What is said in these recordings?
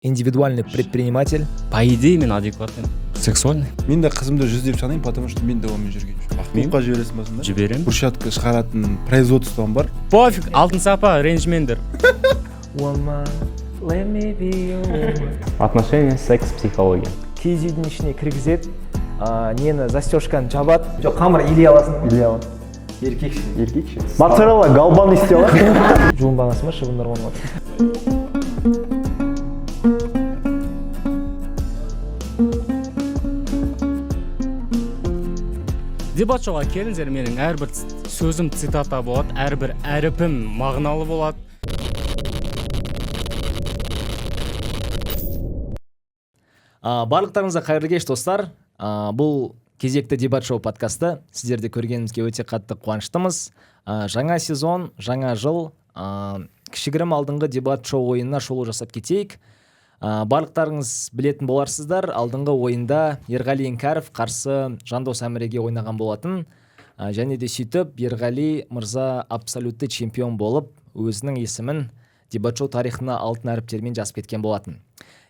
Индивидуальный предприниматель. По идее, мен адекватный, сексуальный. Мен де қызымды 100 деп санаймын, потому что мен де онымен жүрген жоқпын. Клубқа жібересің ба сонда? Жіберемін. Брусчатка шығаратын производством бар. Пофиг, алтын сапа, ренжімеңдер. Woman, let me be your woman. Отношения, секс, психология. Киіз үйдің ішіне кіргізеді, нені, застежканы жабады. Жоқ, қамыр илей аласың ба? Илей аламын. Еркекше. Еркекше. Моцарелла голбан істей алады. Жуынбағансың ба, шыбындар қонып жатыр. Дебат шоуға келіңіздер, менің әрбір сөзім цитата болады, әрбір әріпім мағыналы болады. Барлықтарыңызға қайырлы кеш, достар. Бұл кезекті дебат шоу подкасты. Сіздерді көргенімізге өте қатты қуаныштымыз. Жаңа сезон, жаңа жыл. Кішігірім алдыңғы дебат шоу ойынына шолу жасап кетейік. Барлықтарыңыз білетін боларсыздар, алдыңғы ойында Ерғали Іңкәров қарсы Жандос Әміреге ойнаған болатын. Және де сөйтіп Ерғали мырза абсолютті чемпион болып, өзінің есімін дебат шоу тарихына алтын әріптермен жазып кеткен болатын.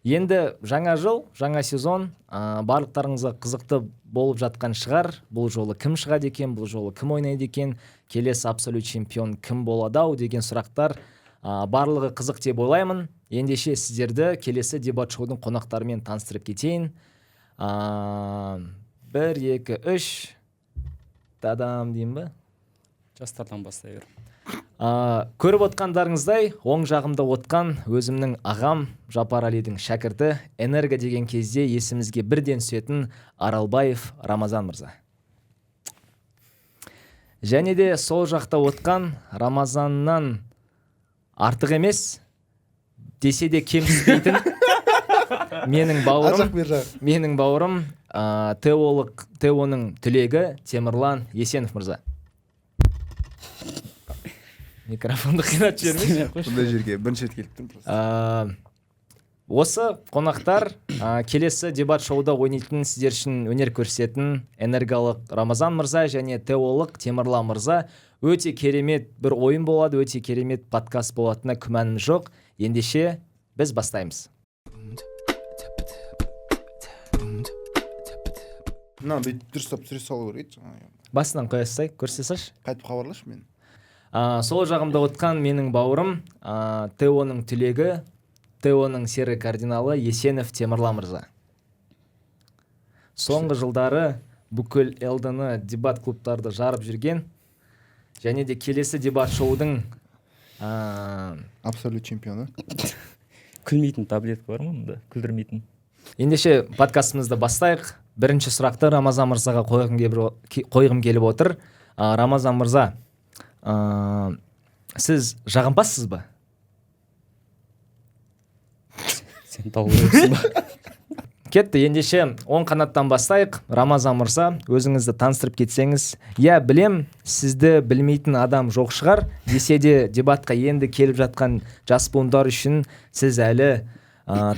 Енді жаңа жыл, жаңа сезон, барлықтарыңызға қызықты болып жатқан шығар. Бұл жолы кім шығады екен, бұл жолы кім ойнайды екен, келесі абсолют чемпион кім болады ау деген сұрақтар, барлығы қызық деп ойлаймын. Ендеше сіздерді келесі дебат шоудың қонақтарымен таныстырып кетейін. 1, 2, 3. Тадам деймін ба? Жастардан бастай бер. Көріп отқандарыңыздай, оң жағымда отқан өзімнің ағам Жапар Алидің шәкірті, энерго деген кезде есімізге бірден түсетін Аралбаев Рамазан мырза. Және де сол жақта отқан Рамазаннан артық емес, десе де кем түспейтін менің бауырым, Ар жақ, бер жақ. менің бауырым, ТЭО-ның түлегі Темірлан Есенов мырза. Микрофонды қинатып жібермеші. Бұндай жерге бірінші рет келіп тұрмын просто. Осы қонақтар, келесі дебат шоуда ойнайтын, сіздер үшін өнер көрсететін энергиялық Рамазан мырза және ТЭО-лық Темірлан мырза. Өте керемет бір ойын болады, өте керемет подкаст болатынына күмәнім жоқ. Ендеше біз бастаймыз. Мына бүйтіп дұрыстап түсіре салу керек еді жаңағы. Басынан қоя салсай, көрсете салшы. Қайтып хабарлашы мені. Сол жағымда отқан менің бауырым, ТЭО-ның түлегі, ТЭО-ның серый кардиналы Есенов Темірлан мырза. Соңғы жылдары бүкіл ЛДН дебат клубтарды жарып жүрген және де келесі дебат шоудың, абсолют чемпионы. Күлмейтін таблетка бар ма мұнда? Күлдірмейтін. Ендеше подкастымызды бастайық. Бірінші сұрақты Рамазан мырзаға қойғым келіп отыр. Рамазан мырза, сіз жағымпазсыз ба? Сен талғамайсың ба? Кетті, ендеше оң қанаттан бастайық. Рамазан мырза, өзіңізді таныстырып кетсеңіз. Иә, білем, сізді білмейтін адам жоқ шығар. Десе де дебатқа енді келіп жатқан жас буындар үшін сіз әлі,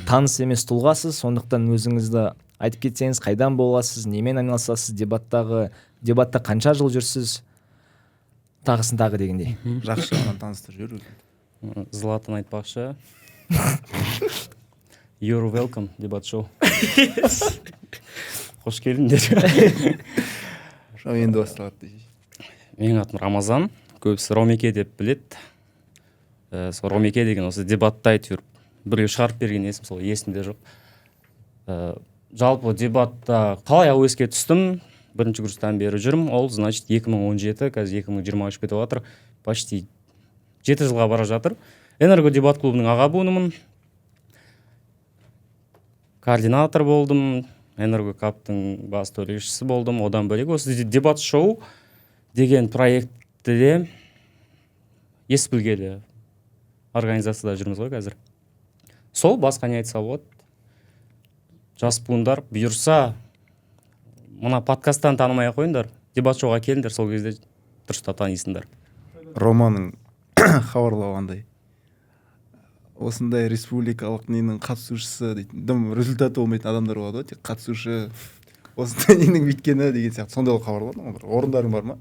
таныс емес тұлғасыз. Сондықтан өзіңізді айтып кетсеңіз, қайдан боласыз, немен айналысасыз, дебатта қанша жыл жүрсіз, тағысын тағы дегендей. Жақсы жағынан таныстырып жібер өзіңді. Златан айтпақшы. You're welcome, дебат шоу. Қош келдіңдер. Шоу енді басталады дейсіз. Менің атым Рамазан, көбісі Ромеке деп біледі. Сол Ромеке деген осы дебатта әйтеуір біреу шығарып берген есім, сол есімде жоқ. Жалпы дебатта қалай әуеске түстім, бірінші курстан бері жүрмін, ол значит 2017, қазір 2023 бітіп жатыр, почти 7 жылға бара жатыр. Энерго дебат клубының аға буынымын, координатор болдым, Энерго каптың бас төрешісі болдым. Одан бөлек осы дебат шоу деген проектіде ес білгелі организацияда жүрміз ғой қазір. Сол басқа не айтса болады. Жас буындар бұйырса мына подкасттан танымай ақ қойыңдар, дебат шоуға келіңдер, сол кезде дұрыстап танисыңдар. Романың хабарлауы қандай? Осындай республикалық ненің қатысушысы дейтін, дым результаты болмайтын адамдар болады ғой, тек қатысушы, осындай ненің бүйткені деген сияқты сондай қылып хабарлады ғой бір. Орындарың бар ма?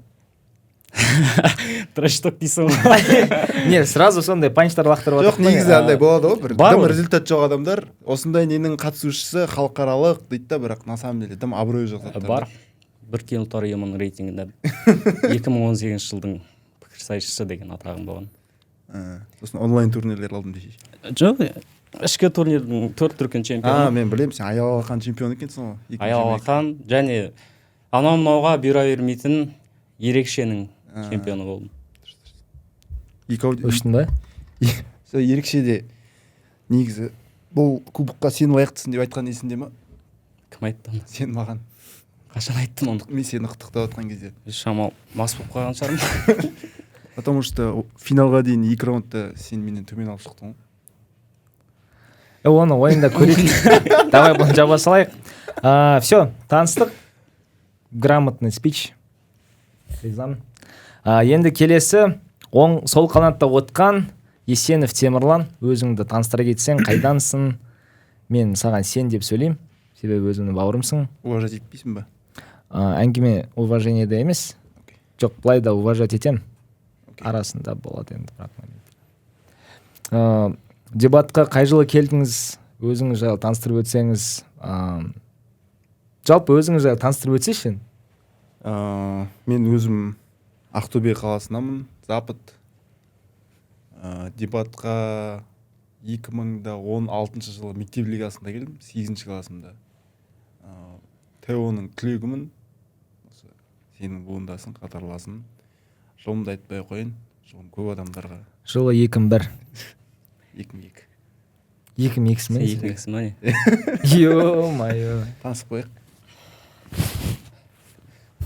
Трэш-ток дейсің ғой. Не, сразу сондай панчтар лақтырып Жоқ, жатыр. негізі андай болады ғой, бір Бар дым ғой. результат жоқ адамдар осындай ненің қатысушысы, халықаралық дейді да, бірақ на самом деле дым абыройы жоқ заттар. Бар. Біріккен Ұлттар Ұйымының рейтингінде 2018 жылдың пікірсайысшысы деген атағым болған. Сосын онлайн турнирлер алдым десейші. Жоқ, ішкі турнирдің төрт дүркін А, чемпионы. мен білемін, сен аял алақан чемпионы екенсің ғой. Аял алақан және анау мынауға бұйыра бермейтін ерекшенің чемпионы болдым. Екі Өштің ба? Сол ерекшеде негізі бұл кубокқа сен лайықтысың деп айтқан есіңде ма? Кім айтты оны? Сен маған. Қашан айттым оны? Мен сені құттықтап жатқан кезде. Шамал мас болып қалған шығармын. Потому что финалға дейін екі раундта сен менен төмен алып шықтың ғой. Оны ойында көрейік. Давай бұны жаба салайық. Все, таныстық. Грамотный спич. Ризамын. Енді келесі оң сол қанатта отқан Есенов Темірлан, өзіңді таныстыра кетсең, қайдансың? Мен саған сен деп сөйлеймін, себебі өзімнің бауырымсың. Уважать етпейсің ба? Әңгіме уважениеде емес. Жоқ, былай да уважать етемін. Окей. Арасында болады енді, бірақ момент. Дебатқа қай жылы келдіңіз? Өзіңіз жайлы таныстырып өтсеңіз, жалпы өзіңіз жайлы таныстырып өтсейші. Мен өзім Ақтөбе қаласынанмын, Запад. Дебатқа 2016 жылы мектеп лигасында келдім, 8 классымда. ТЭО-ның түлегімін. Осы сенің буындасың, қатарласың. Жылымды айтпай ақ қояйын, жылым көп адамдарға. Жылы 2001. 2002. 2002 Сен ме? 2002-сің ба, не? Ё-моё. Танысып қояйық.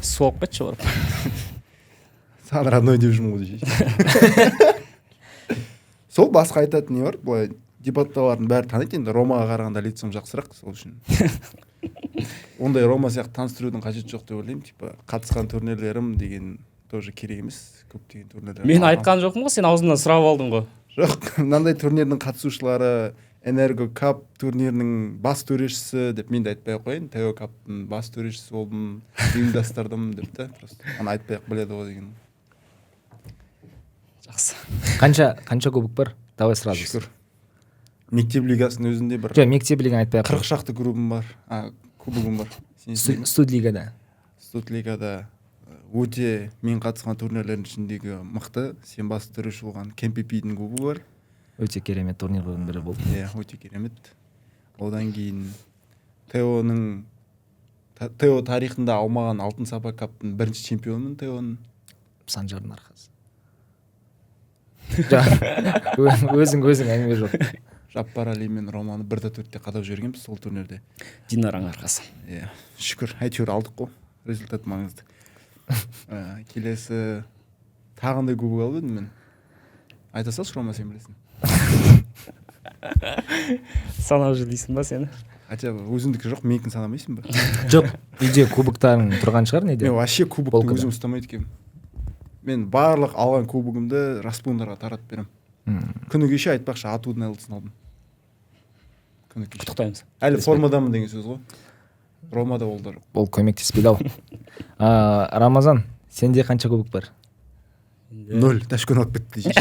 Су алып кетші барып. Саған родной деп жүрмін ғой десейші. Сол басқа айтатын не бар? Былай дебатталардың бәрі таниды енді, Ромаға қарағанда лицом жақсырақ, сол үшін. Ондай Рома сияқты таныстырудың қажеті жоқ деп ойлаймын. Типа қатысқан турнирлерім деген тоже керек емес, көптеген турнирлер. Мен айтқан жоқпын ғой, сен аузымнан сұрап алдың ғой. Жоқ, мынандай турнирдің қатысушылары, Энерго Кап турнирінің бас төрешісі деп мен де айтпай ақ қояйын. Тео Каптың бас төрешісі болдым, ұйымдастырдым деп та, просто аны айтпай ақ біледі ғой деген. Жақсы. Қанша кубок бар? Давай сразу. Шүкір. Мектеп лигасының өзінде бір Жоқ, мектеп лиганы айтпай ақ 40 шақты клубым бар, кубогым бар. Сен қой. Студлигада. Студлигада өте мен қатысқан турнирлердің ішіндегі мықты, сен бас төреші болған Кемпипидің кубогы бар. Өте керемет турнирлердің бірі болды. Иә, өте керемет. Одан кейін ТЭО-ның ТЭО тарихында алмаған Алтын сапа каптың бірінші чемпионымын ТЭО-ның. Санжардың арқасы. Жоқ, өзің әңгіме жоқ. Жаппар Али мен Романы 1-4-те қадап жібергенбіз сол турнирде. Динараның арқасы. Иә, шүкір, әйтеуір алдық қой. Результат маңызды. Келесі тағы қандай кубок алып едім мен? Айта салшы, Рома, сен білесің. Санап жүр дейсің ба сені? Хотя бы өзіңдікі жоқ, менікін санамайсың ба? Жоқ, үйде кубоктарың тұрған шығар неде? Мен вообще кубокты Полкада. өзім ұстамайды екенмін. Мен барлық алған кубогымды распундарға таратып беремін. Күні кеше айтпақшы атудың айлысын алдым. Күні кеше. Құттықтаймыз. Әлі формадамын деген сөз ғой. Ромада ол да жоқ. Ол көмектеспейді ау. Рамазан, сенде қанша кубок бар? Ноль, тәшкен алып кетті десейші.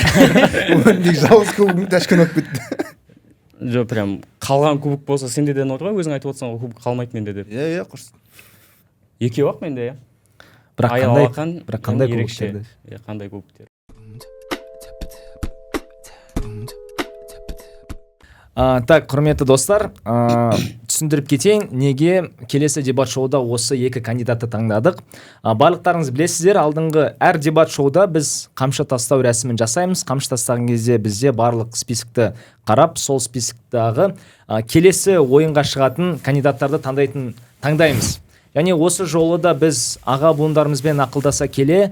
Өмірімдегі жалғыз кубогым тәшкен алып кетті. Жоқ, прям қалған кубок болса сенде де ноль ғой, өзің айтып отырсың ғой кубок қалмайды менде деп. Иә, иә, құрсын. Екеу ақ менде, иә. Бірақ Аял қандай, алақан бірақ қандай және ерекше. кубоктерді? Иә, қандай кубоктер? Так, құрметті достар, түсіндіріп кетейін, неге келесі дебат шоуда осы екі кандидатты таңдадық. Барлықтарыңыз білесіздер, алдыңғы әр дебат шоуда біз қамшы тастау рәсімін жасаймыз. Қамшы тастаған кезде бізде барлық списокті қарап, сол списоктағы келесі ойынға шығатын кандидаттарды таңдаймыз. Және осы жолы да біз аға буындарымызбен ақылдаса келе,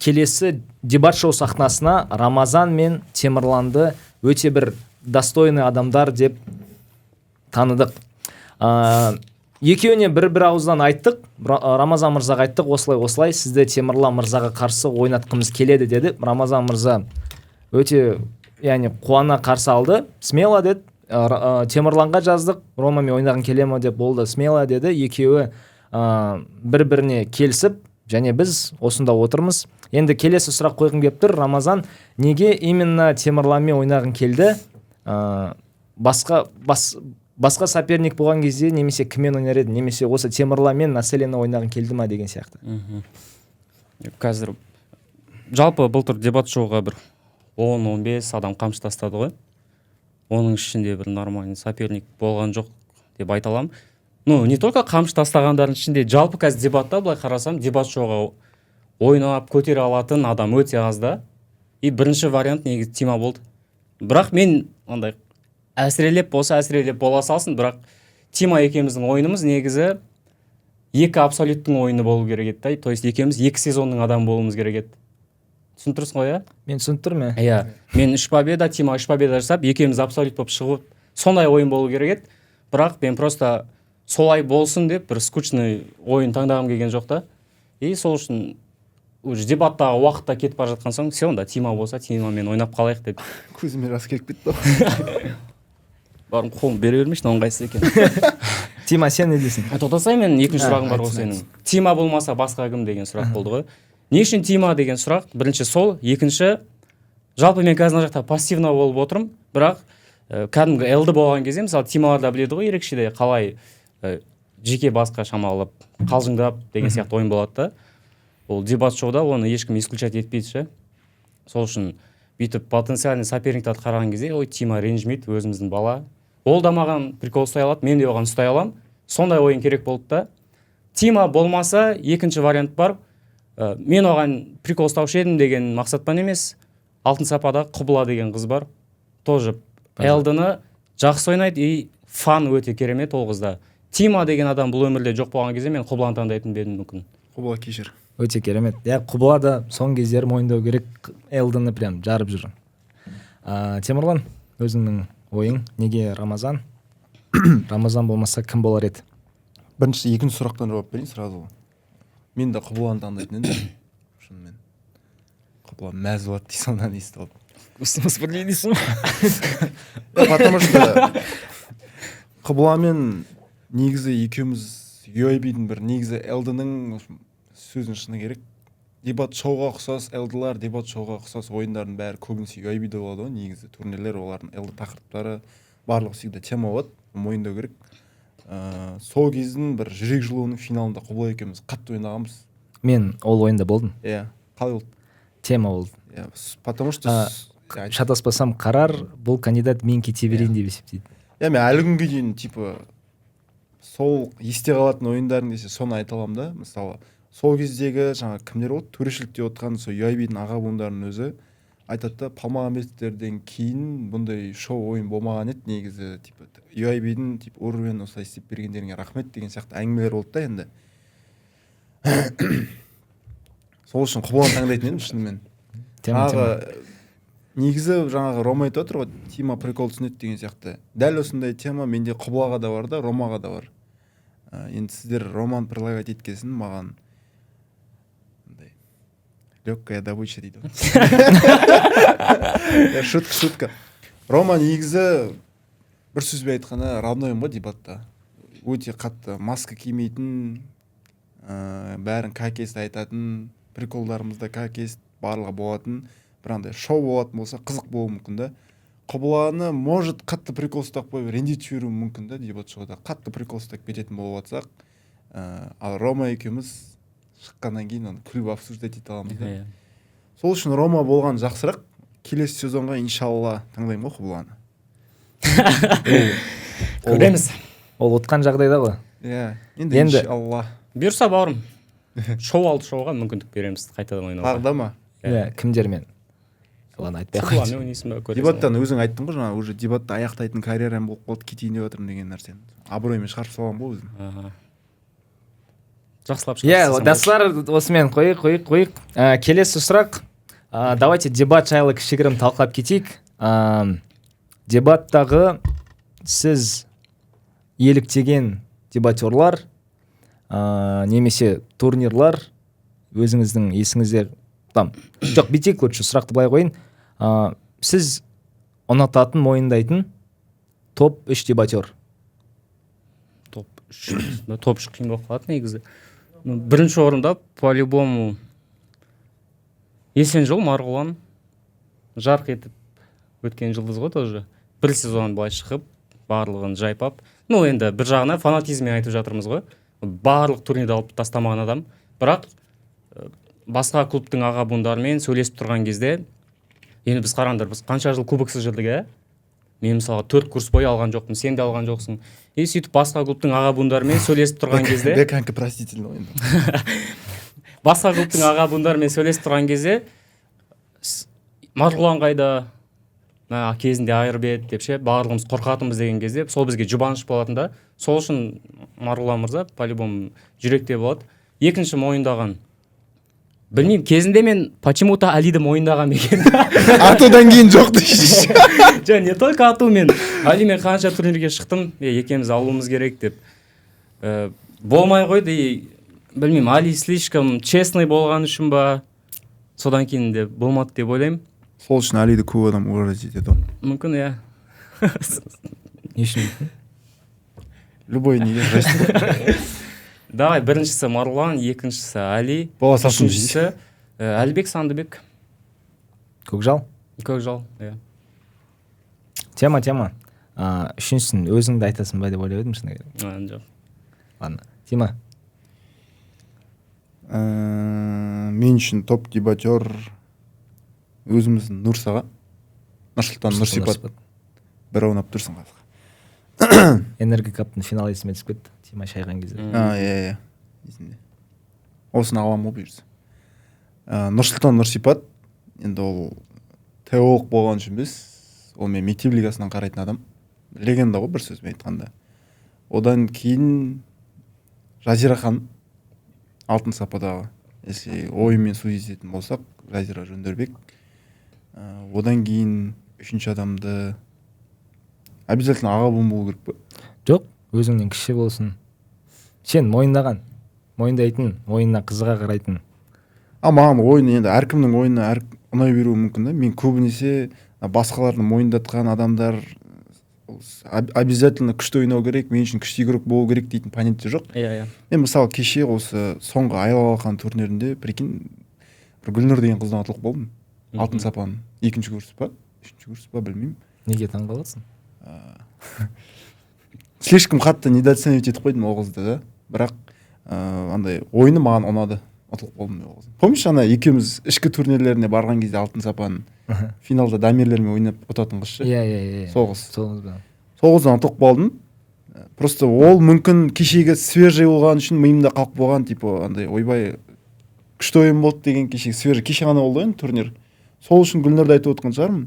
келесі дебат шоу сахнасына Рамазан мен Темірланды өте бір достойный адамдар деп таныдық. Екеуіне бір-бір ауыздан айттық. Рамазан мырзаға айттық, осылай-осылай сізді Темірлан мырзаға қарсы ойнатқымыз келеді деді. Рамазан мырза өте, яғни, қуана қарсы алды. Смело деді. Темірланға жаздық, Ромамен ойнағың келе ме деп, болды, смело деді. Екеуі бір-біріне келісіп, Және біз осында отырмыз. Енді келесі сұрақ қойғым келіп тұр. Рамазан, неге именно Темірланмен ойнағың келді? Басқа соперник болған кезде немесе кіммен ойнар едің, немесе осы Темірланмен населені ойнағың келді ма деген сияқты. Қазір жалпы былтыр дебат шоуға бір 10-15 адам қамшы тастады ғой. Оның ішінде бір нормальный соперник болған жоқ деп айта аламын. Ну, не только қамшы тастағандардың ішінде, жалпы қазір дебатта былай қарасам, дебат шоуға ойнап көтере алатын адам өте аз да. И бірінші вариант негізі Тима болды. Бірақ мен андай әсірелеп болса, әсірелеп бола салсын, бірақ Тима екеуміздің ойынымыз негізі екі абсолюттің ойыны болу керек еді да. То есть екеуміз екі сезонның адамы болуымыз керек еді. Түсініп тұрсың ғой, иә? Мен түсініп тұрмын, иә. Иә, мен үш победа, Тима үш победа жасап, екеуміз абсолют болып шығып, сондай ойын болу керек еді. Бірақ мен просто солай болсын деп бір скучный ойын таңдағым келген жоқ та. И сол үшін уже дебаттағы уақыт та кетіп бара жатқан соң, все, онда Тима болса, Тимамен ойнап қалайық деп. Көзіме жас келіп кетті ғой. Барым, қолын бере бермеші, ыңғайсыз екен. Тима, сен не дейсің? Тоқтасай, мен екінші А, сұрағым бар ғой айтсын. сенің. Тима болмаса, басқа кім деген сұрақ болды ғой. Не үшін Тима деген сұрақ бірінші сол. Екінші, жалпы мен қазір мына жақта пассивно болып отырмын, бірақ кәдімгі ЛД болған кезде, мысалы, Тималар да біледі ғой ерекшеде қалай жеке басқа шамалып қалжыңдап деген сияқты ойын болады да. Ол дебат шоуда оны ешкім исключать етпейді ше. Сол үшін бүйтіп потенциальный соперниктарды қараған кезде, ой, Тима ренжімейді, өзіміздің бала, ол да маған прикол ұстай алады, мен де оған ұстай аламын, сондай ойын керек болды да. Тима болмаса, екінші вариант бар. Мен оған прикол ұстаушы едім деген мақсатпен емес, Алтын Сапада Құбыла деген қыз бар, тоже ЛД-ны жақсы ойнайды и фан өте керемет ол қызда. Тима деген адам бұл өмірде жоқ болған кезде мен Құбыланы таңдайтын ба едім мүмкін. Құбыла, кешір. Өте керемет, иә. Құбыла да соңғы кездері, мойындау керек, ЛД-ны прям жарып жүр. Темірлан, өзіңнің ойың, неге Рамазан? Рамазан болмаса, кім болар еді? Бірінші екінші сұрақтан жауап берейін сразу. Мен де Құбыланы таңдайтын едім шынымен. Құбыла мәз болады дейсің мынаны естіп алып. Ұсыныс бірдей дейсің. Потому что Құбыламен негізі екеуміз UIB-дің бір негізі ЛД-ның сөзінің шыны керек, дебат шоуға ұқсас ЛД-лар, дебат шоуға ұқсас ойындардың бәрі көбінесе UIB-де болады ғой негізі. Турнирлер, олардың ЛД тақырыптары барлығы всегда тема болады, мойындау керек. Сол кездің бір Жүрек жылуының финалында Құбыла екеуміз қатты ойнағанбыз. Мен ол ойында болдым. Иә, қалай болды? Тема болды. Иә, потому что иә. Шатаспасам, қарар бұл кандидат, мен кете берейін деп есептейді. Иә, мен әлі күнге дейін типа сол есте қалатын ойындарың десе, соны айта аламын да. Мысалы, сол кездегі жаңағы кімдер болды, төрешілікте отырған сол UIB-дің аға буындарының өзі айтады да, Палмағамбеттерден кейін бұндай шоу ойын болмаған еді негізі, типа UIB-дің типа уровень осылай істеп бергендеріңе рахмет деген сияқты әңгімелер болды да. Енді сол үшін Құбыланы таңдайтын едім шынымен. Тема, тема. Жаңағы негізі жаңағы Рома айтып отыр ғой, Тима прикол түсінеді деген сияқты. Дәл осындай тема менде Құбылаға да бар да, Ромаға да бар. Енді сіздер Роман предлагать еткесін, маған андай легкая добыча дейді ғой. Шутка, шутка. Рома негізі бір сөзбен айтқанда родной ым ғой дебатта. Өте қатты маска кимейтін, бәрін как есть айтатын, приколдарымызда как есть барлығы болатын. Бір андай шоу болатын болса, қызық болуы мүмкін да. Құбыланы может қатты прикол ұстап қойып ренжітіп жіберуі мүмкін да, дебат шоуда қатты прикол ұстап кететін болып жатсақ. Ал Рома екеуміз шыққаннан кейін оны күліп обсуждать ете аламыз да. Сол үшін Рома болған жақсырақ. Келесі сезонға, иншалла, таңдаймын ғой Құбыланы. Көреміз. Ол ұтқан жағдайда ғой. Иә, енді иншалла. Бұйырса, бауырым, шоу алды шоуға мүмкіндік береміз қайтадан ойнауға. Тағы да ма? Иә, кімдермен, ладно, айтпай ақ қояйын. Құбыламен ойнайсың ба, көресің. Дебаттан өзің айттың ғой жаңа, уже дебатты аяқтайтын карьерам болып қалды, кетейін деп жатырмын деген нәрсені абыроймен шығарып салған ғой өзім. Аха. Жақсылап Иә, шығарып. Достар, осымен қояйық, қояйық, қояйық. Келесі сұрақ. Давайте дебат жайлы кішігірім талқылап кетейік. Дебаттағы сіз еліктеген дебатерлар немесе турнирлар өзіңіздің есіңізде там жоқ. Бүйтейік, лучше сұрақты былай қояйын. Сіз ұнататын, мойындайтын топ үш дебатер. Топ үш, топ үш қиын болып қалады негізі. Ну, бірінші орында по-любому Есенжол Марғұлан, жарқ етіп өткен жұлдыз ғой. Тоже бір сезон былай шығып, барлығын жайпап. Ну, енді бір жағынан фанатизммен айтып жатырмыз ғой, барлық турнирді алып тастамаған адам. Бірақ басқа клубтың аға буындарымен сөйлесіп тұрған кезде, енді біз, қараңдар, біз қанша жыл кубоксыз жүрдік, иә? Мен, мысалға, төрт курс бойы алған жоқпын, сен де алған жоқсың. И сөйтіп басқа клубтың аға буындарымен сөйлесіп тұрған кезде, Беканка простительно ғой енді. Басқа клубтың аға буындарымен сөйлесіп тұрған кезде, «Марғұлан қайда, мә, кезінде айырып еді» деп ше, барлығымыз қорқатынбыз деген кезде, сол бізге жұбаныш болатын да. Сол үшін Марғұлан мырза по любому жүректе болады. Екінші мойындаған, білмеймін, кезінде мен почему то Алиді мойындаған екен. Атудан кейін жоқ дейсіз. Жоқ, не только ату, мен Алимен қанша турнирге шықтым, е, екеуміз алуымыз керек деп. Болмай қойды. И білмеймін, Али слишком честный болған үшін ба, содан кейін де болмады деп ойлаймын. Сол үшін Алиді көп адам уважать етеді ғой. Мүмкін, иә. Не үшін? Любой неге жест. Давай, біріншісі Марғұлан, екіншісі Али, Бола салсын. үшіншісі Әлібек Сандыбек. Көкжал. Көкжал, иә. Тема, тема. Үшіншісін өзіңді айтасың ба деп ойлап едім, шыны керек. А, жоқ. Ладно, Тима. Мен үшін топ дебатер өзіміздің Нұрсаға, Нұрсұлтан Нұрсипат. Бір ойнап тұрсың қазір. Энергокаптың финалы есіме түсіп кетті, Тима шайған кезде. А, иә, есімде. Осыны аламын ғой бұйырса. Нұрсұлтан Нұрсипат енді ол теолог болған үшін емес, ол мен мектеп лигасынан қарайтын адам, легенда ғой бір сөзбен айтқанда. Одан кейін Жазира ханым, Алтын сападағы, если ойымен судить ететін болсақ, Жазира Жөндербек. Одан кейін үшінші адамды обязательно аға буын болу керек па? Жоқ, өзіңнен кіші болсын, сен мойындаған, мойындайтын, ойынына қызыға қарайтын. А, маған ойын енді әркімнің ойыны әр ұнай беруі мүмкін да. Мен көбінесе басқаларды мойындатқан адамдар ол обязательно күшті ойнау керек, мен үшін күшті игрок болу керек дейтін понятие жоқ. Иә иә Мен, мысалы, кеше осы соңғы Айлалақан турнирінде, прикинь, бір Гүлнұр деген қыздан ұтылып қалдым, Алтын сапаның екінші курс па, үшінші курс па, білмеймін. Неге таңқаласың? Слишком қатты недооценивать етіп қойдым ол қызды да. Бірақ андай ойыны маған ұнады, ұтылып қалдым мен ол қыздан. Помнишь, ана екеуміз ішкі турнирлеріне барған кезде Алтын сапаның финалда Дамирлермен ойнап ұтатын қыз ше? Иә. Сол қыз. Сол қыз ба? Сол қыздан ұтылып қалдым. Просто ол мүмкін кешегі свежий болған үшін миымда қалып қойған, типа андай ойбай, күшті ойын болды деген. Кешегі свежий, кеше ғана болды ғой енді турнир, сол үшін Гүлнұрды айтып отқан шығармын.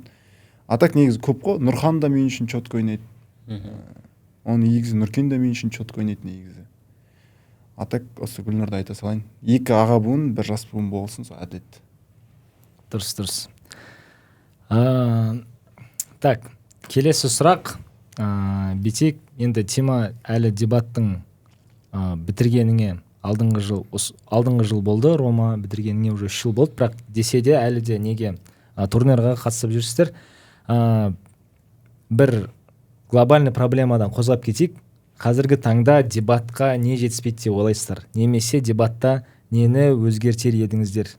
А так негізі көп қой. Нұрхан да мен үшін четко ойнайды. Оның негізі Нұркен де мен үшін четко ойнайды негізі. А так осы Гүлнұрды айта салайын. Екі аға буын, бір жас буын болсын, сол әділет. Дұрыс. Так, келесі сұрақ. Бүйтейік енді, Тима, әлі дебаттың бітіргеніңе алдыңғы жыл, алдыңғы жыл болды, Рома, бітіргеніңе уже 3 жыл болды, бірақ десе де әлі де неге турнирға қатысып жүрсіздер. Бір глобальный проблемадан қозғап кетейік. Қазіргі таңда дебатқа не жетіспейді деп ойлайсыздар немесе дебатта нені өзгертер едіңіздер?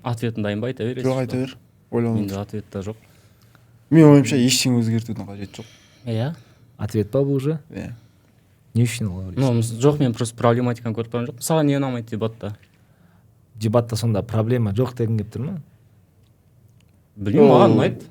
Ответін дайын ба, айта бересіз? Жоқ, айта бер, ойланып. Менде ответ та жоқ. Менің ойымша, ештеңе өзгертудің қажеті жоқ. Ответ па бұл уже? Иә. Не үшін олай ойлайсың? Ну, жоқ, мен просто проблематиканы көріп тұрған жоқпын. Саған не ұнамайды дебатта? Дебатта сонда проблема жоқ дегің келіп тұр ма? Білмеймін, маған ұнайды.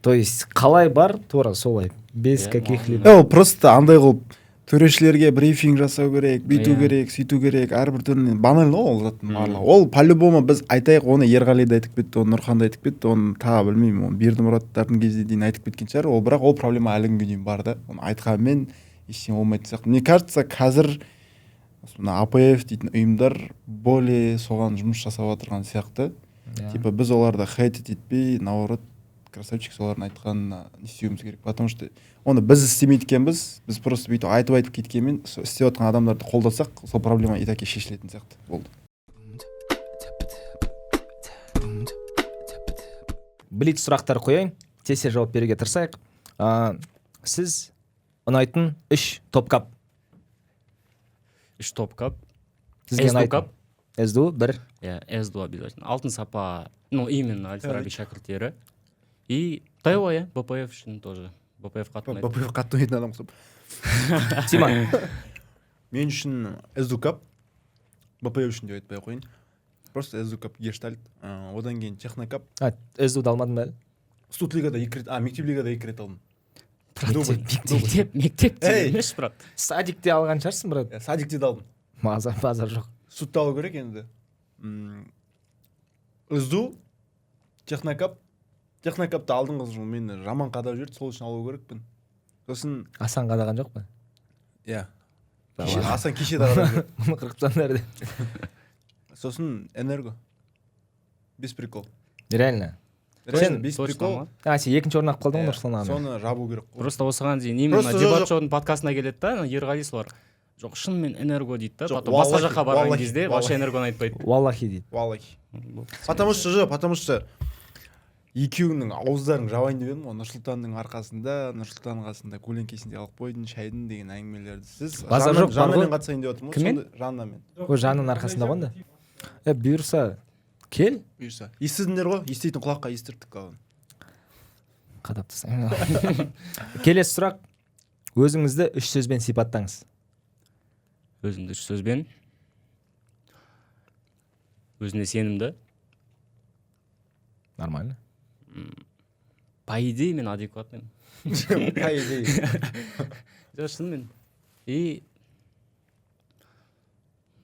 То есть қалай бар, тура солай, без Иә, каких-либо Ол просто андай қылып төрешілерге брифинг жасау керек, бүйту керек, сөйту керек әрбір турнир. Банально ғой ол заттың барлығы. Ол по любому біз айтайық, оны Ерғали да айтып кетті, оны Нұрхан да айтып кетті, оны тағы білмеймін, оны Бердімұраттардың кезіне дейін айтып кеткен шығар ол. Бірақ ол проблема әлі күнге дейін бар да. Оны айтқанмен ештеңе болмайтын сияқты, мне кажется. Қазір мына АПФ дейтін ұйымдар более соған жұмыс жасап жатырған сияқты. Типа біз оларды хейтить етпей, наоборот, красавчик, солардың айтқанына не істеуіміз керек, потому что оны біз істемейді екенбіз. Біз просто бүйтіп айтып айтып кеткенмен, сол істеп жатқан адамдарды қолдасақ, сол проблема и так шешілетін сияқты болды. Блиц сұрақтар қояйын, тез тез жауап беруге тырысайық. Сіз ұнайтын үш топкап. Үш топ кап. Сізге СДУ ұнайтын. Кап. СДУ бір. Иә, СДУ обязательно. Алтын сапа, ну, именно Аль Фараби шәкірттері. И Тео, иә, БПФ үшін тоже. БПФ қатты ұнайды. БПФ қатты ойнайтын адам ұқсап. Тима. Мен үшін СДУ кап, БПФ үшін деп айтпай ақ қояйын, просто СДУ кап гештальт. Одан кейін Технокап. А, СДУ-ды алмадың ба әлі? Студ лигада екі рет, а мектеп лигада екі рет алдым. Дубль. Мектеп, мектепте Эй! емес, брат. Садикте алған шығарсың, брат. Иә, садикте де алдым. Маза, базар жоқ. Судта алу керек енді. СДУ, Технокап. Технокапты алдыңғы жылы мені жаман қадап жіберді, сол үшін алу керекпін. Сосын Асан қадаған жоқ па? Иә, Асан кеше де қадап жіберді. Мұны қырқып тастаңдар деп. Сосын Энерго, без прикол. Реально? Реально, без Точно прикол. ма? А, сен екінші орын алып қалдың ғой, Иә, Нұрсұлтан ағамен. Соны жабу керек қой. Просто осыған дейін именно Просто жоқ, дебат жоқ. шоудың подкастына келеді да, ана Ерғали, солар жоқ, шынымен Энерго дейді да. Жоқ, Потом басқа уаллахи, жаққа барған уаллахи, кезде вообще Энергоны айтпайды. Уаллахи дейді. Уаллахи, потому что жоқ, потому что екеуіңнің ауыздарын жабайын деп едім ғой. Нұрсұлтанның арқасында, Нұрсұлтанның қасында көлеңкесінде алып қойдың шайдың деген әңгімелерді сіз Базар жоқ, бар ғой. Жаннамен қатысайын деп отырмын ғой. Кіммен? Сонда Жаннамен. О, Жанның арқасында ғой онда. Е, бұйырса, кел. Бұйырса, естідіңдер ғой, еститін құлаққа естірттік главное. Қадап тастаймын. Келесі сұрақ: өзіңізді үш сөзбен сипаттаңыз. Өзімді үш сөзбен: өзіне сенімді. Нормально. По идее, мен адекватныймын. По идее. Жоқ, шынымен. И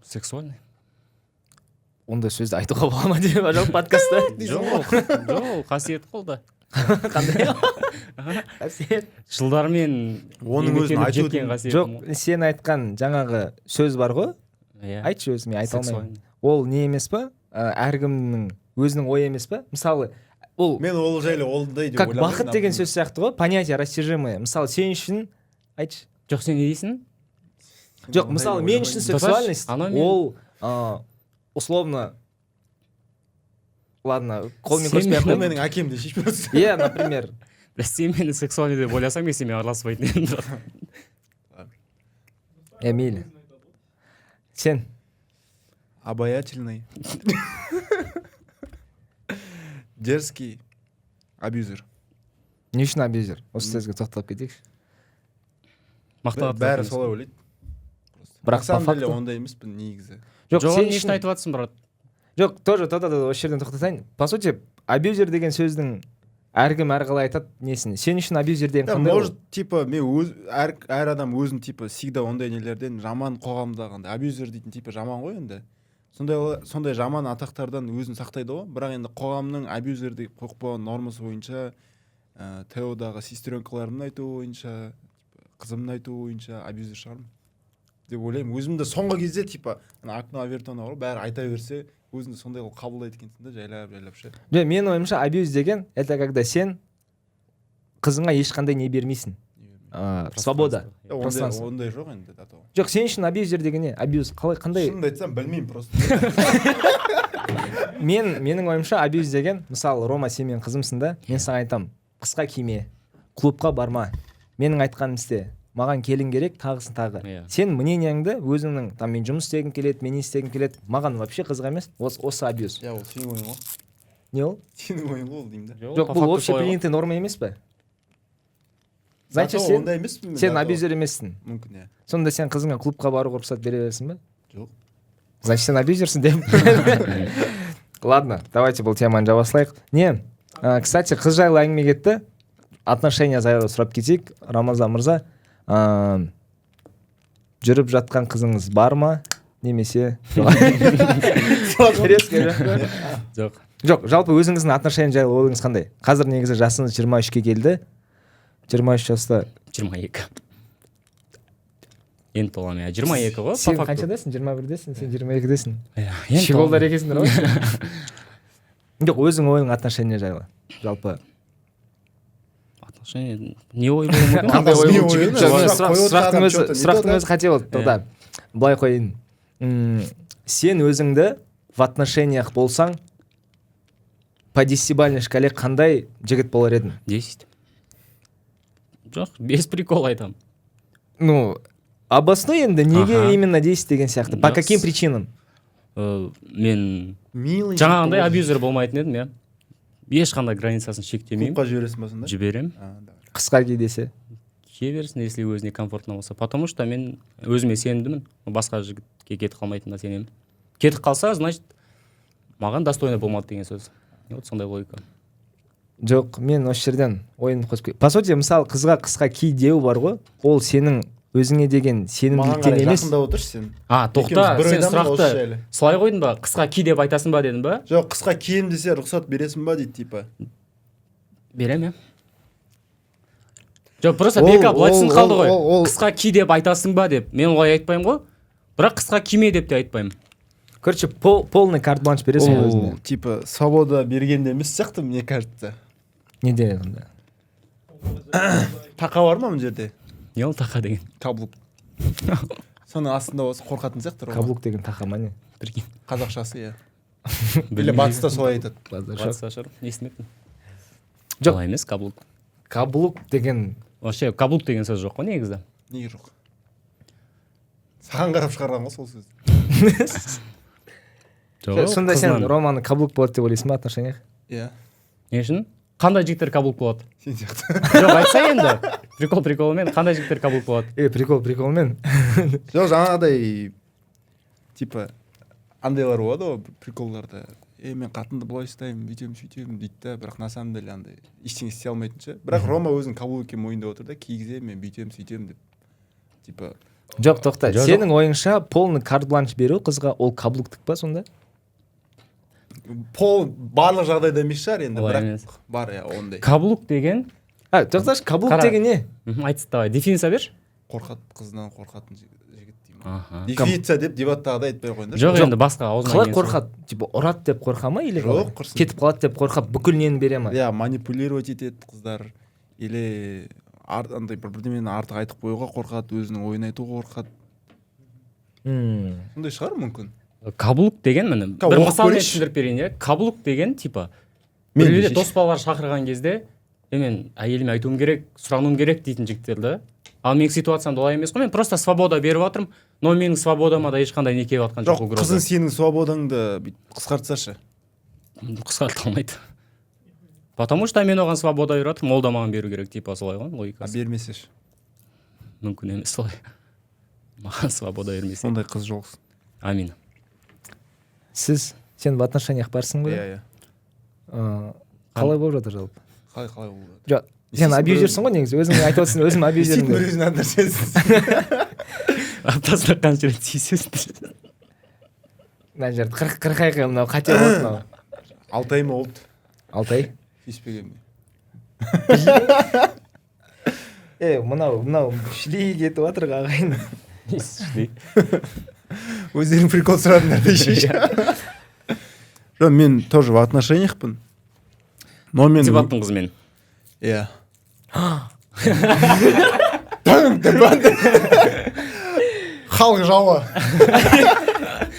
сексуальный. Ондай сөзді айтуға бола ма деп, жоқ, подкастта. Жоқ, ол қасиет қой да. Қандай қасиет? Жылдармен Оның өзін еңбектеніп айтудың- жеткен қасиетім Жоқ, сен айтқан жаңағы сөз бар ғой. ғой. Иә. Айтшы өзің, мен айта алмаймын. Сексуальный. Ол не емес па? Әркімнің өзінің ойы емес па? Мысалы, ол Мен ол жайлы ондай деп как ойламаймын, бақыт деген например. сөз сияқты ғой, понятие растяжимое. Мысалы, сен үшін, айтшы. Жоқ, сен не дейсің? Жоқ, Ондай мысалы, деп мен үшін ойламаймын. сексуальность Анау мен- ол условно, ладно, қолмен Сен көрсетпей ақ Ол қояйын. менің әкем де шешпей. Иә, например. Бля, сен мені сексуальный деп ойласаң, мен сенімен араласпайтын едім, брат. Е, мейлі, сен. Обаятельный, дерзкий, абьюзер. Не үшін абьюзер? Осы сөзге тоқталып кетейікші. Мақтанып Бәрі солай ойлайды. Бірақ На самом по деле факту ондай емеспін негізі. Жоқ, Жоқ, сен не үшін үшін айтып жатырсың, брат? Жоқ, тоже тоқта, тоқта, осы жерден тоқтатайын. По сути, абьюзер деген сөздің әркім әрқалай айтады несін. Сен үшін абьюзер деген Да, қандай ол? может, типа мен өз әр адам өзін, типа, всегда ондай нелерден, жаман, қоғамдағы андай абьюзер дейтін, типа, жаман ғой енді, сондай жаман атақтардан өзін сақтайды ғой. Бірақ енді қоғамның абьюзер деп қойып қойған нормасы бойынша, Теодағы сестренкаларымның айтуы бойынша, типа, қызымның айтуы бойынша абьюзер шығармын деп ойлаймын өзімді соңғы кезде. Типа ана окно Овертона бар ғой, бәрі айта берсе, өзіңді сондай қылып қабылдайды екенсің да, жайлап жайлап ше. Жоқ, менің ойымша, абьюз деген — это когда сен қызыңа ешқандай не бермейсің, свобода. Ондай, Пространство. ондай жоқ енді до того. Жоқ, сен үшін абьюзер деген не? Абьюз қалай, қандай? Шынымды айтсам, білмеймін просто. Менің ойымша, абьюз деген, мысалы, Рома, сен менің қызымсың да, мен саған айтамын: қысқа киме, клубқа барма, менің айтқанымды істе, маған келін керек, тағысын тағы. Иә. Сен мнениеңді өзіңнің, там, мен жұмыс істегім келеді, мен не істегім келеді, маған вообще қызық емес. Осы абьюз. Иә, ол сенің ойың ғой. Не ол? Сенің ойың ғой ол деймін да. Жоқ, По бұл факту общепринятый норма емес пе? Значит, Зато сен ондай емеспін мен, сен зато. абьюзер емессің. Мүмкін, иә. Сонда сен қызыңа клубқа баруға рұқсат бере бересің ба? Жоқ. Значит, сен абьюзерсің деп. Ладно, давайте бұл теманы жаба салайық. Не, кстати, қыз жайлы әңгіме кетті, отношения жайлы сұрап кетейік. Рамазан мырза, жүріп жатқан қызыңыз бар ма немесе резко жоқ па? Жоқ. Жоқ, жалпы өзіңіздің отношения жайлы ойыңыз қандай? Қазір негізі жасыңыз 23-ке келді, 23 жаста. 22 енді толамын, иә, 22 ғой, по Сен факту. қаншадасың? 21-десің, сен 22-десің. Иә, енді Щеголдар толамын. екенсіңдер ғой. Жоқ, өзің ойың отношения жайлы жалпы. Отношения, не ой болуы мүмкін? Қандай ой Не болып ой? жігіт? Сұрақ Жоқ, қойып отырған сұрақтың адам өзі чё-то не сұрақтың то да? өзі қате болды. Тоқта, былай қояйын. Сен өзіңді в отношениях болсаң, по десятибалльной шкале қандай жігіт болар едің? 10. Жоқ, без прикол айтамын. Ну, Обоснуй енді, неге именно 10 деген сияқты, по Жақсы. каким причинам? Мен Милый. жаңағындай абьюзер болмайтын едім, иә, ешқандай границасын шектемеймін. Клубқа жібересің ба сонда? Жіберемін. А, давай. Қысқа ки десе? Кие берсін, если өзіне комфортно болса, потому что мен өзіме сенімдімін, басқа жігітке кетіп қалмайтынына сенемін. Кетіп қалса, значит, маған достойно болмады деген сөз. Вот сондай логика. Жоқ, мен осы жерден ойымды қосып по сути, мысалы, қызға қысқа ки деу бар ғой, ол сенің өзіңе деген Маған сенімділіктен қарай емес. жақындап отыршы сен. А, тоқта. Екеуміз бір Сен ойдамыз осы сұрақты жайлы. солай қойдың ба? Қысқа ки деп айтасың ба дедің ба? Жоқ, қысқа киемін десе, рұқсат бересің ба дейді, типа. Беремін, иә. Жоқ, просто Ол- Бека былай түсініп ол- қалды ғой. ол- Қысқа ки деп айтасың ба деп. Мен олай айтпаймын ғой, бірақ қысқа киме деп те айтпаймын. Короче, полный карт бланш бересің ғой Ол өзіне. типа свобода бергенде емес сияқты, мне кажется. Неде онда? Тақа бар ма мына жерде? Не ол тақа деген? Каблук. Соның астында болса, қорқатын сияқты Рома. Каблук деген тақа ма, не? Прикинь. Қазақшасы, иә, или батыста солай айтады. Базар жоқ. Батыста шығар, естімеппін. Жоқ. Олай емес каблук. Каблук деген. Вообще каблук деген сөз жоқ қой негізі. Неге жоқ? Саған қарап шығарған ғой сол сөзді. Жоқ. Сонда сен Қызынан. Романы каблук болады деп ойлайсың ба отношениях? Иә. Не үшін? Қандай жігіттер каблук болады? Сен сияқты. Жоқ, айтса енді, прикол приколымен, қандай жігіттер каблук болады? Е, прикол приколмен. Жоқ, жаңағыдай, типа, андайлар болады ғой приколдарда: «Е, мен қатынды былай ұстаймын, бүйтемін, сөйтемін», — дейді да, бірақ на самом деле андай ештеңе істей алмайтын ше. Бірақ Рома өзін каблук екенін мойындап отыр да, кигіземін мен, бүйтемін, сөйтемін деп, типа. Жоқ, тоқта. Жоқ, жоқ. Сенің ойыңша, полный карт бланш беру қызға ол каблуктік па сонда? Пол барлық жағдайда емес шығар енді. Олай Бірақ емес. бар, иә, ондай. Каблук деген А, тоқташы, каблук Қара. деген не? Айтшы, давай, дефиниция берші. Қорқады, қызынан қорқатын жігіт деймін. Дефиниция деп дебаттағыдай айтпай ақ қойыңдаршы. Жоқ, енді басқа аузына Қалай келген сөз. қорқады? Типа ұрады деп қорқа ма или Жоқ, қалай? құрсын. Кетіп қалады деп қорқап, бүкіл нені бере ма? Иә, манипулировать етеді қыздар или андай бір бірдемені артық айтып қоюға қорқады, өзінің ойын айтуға қорқады. Сондай шығар мүмкін. Каблук деген, міне, Ка, бір оқып мысалмен көрейінші. түсіндіріп берейін, иә. Каблук деген типа Мен біреулер де дос балалар шақырған кезде: «Е, мен әйеліме айтуым керек, сұрануым керек», — дейтін жігіттер да. Ал менің ситуациямда олай емес қой, мен просто свобода беріп жатырмын, но менің свободама да ешқандай не келіп жатқан жоқ, Жоқ, угроза. қызың сенің свободаңды бүйтіп қысқартсашы? Қысқарта алмайды, потому что мен оған свобода беріп жатырмын, ол да маған беру керек, типа солай ғой А логикасы. бермесе ше? Мүмкін емес солай, маған свобода бермесе. Сондай қыз жолықсын. Амин. Сен в отношениях барсың ғой? Иә, иә. Қалай болып жатыр жалпы? Қалай болып Жоқ, сен Істейсің. Абьюзерсің ғой негізі, өзің айтып отырсың, өзім абьюзермін Істейтін бір деп. өзің нәрсесің. Аптасына қанша рет сүйісесің? Мына жерді қырқайық, мынау қате болды мынау. 6 ай ма болды. 6 ай. Сүйіспегеніме. Е, мынау шли кетіп жатыр, ағайын. Өздерің прикол сұрадыңдар деші. Жоқ, мен тоже в отношениях пын, но мен Дебаттың қызымен? Иә. Тың, деп халық жауы.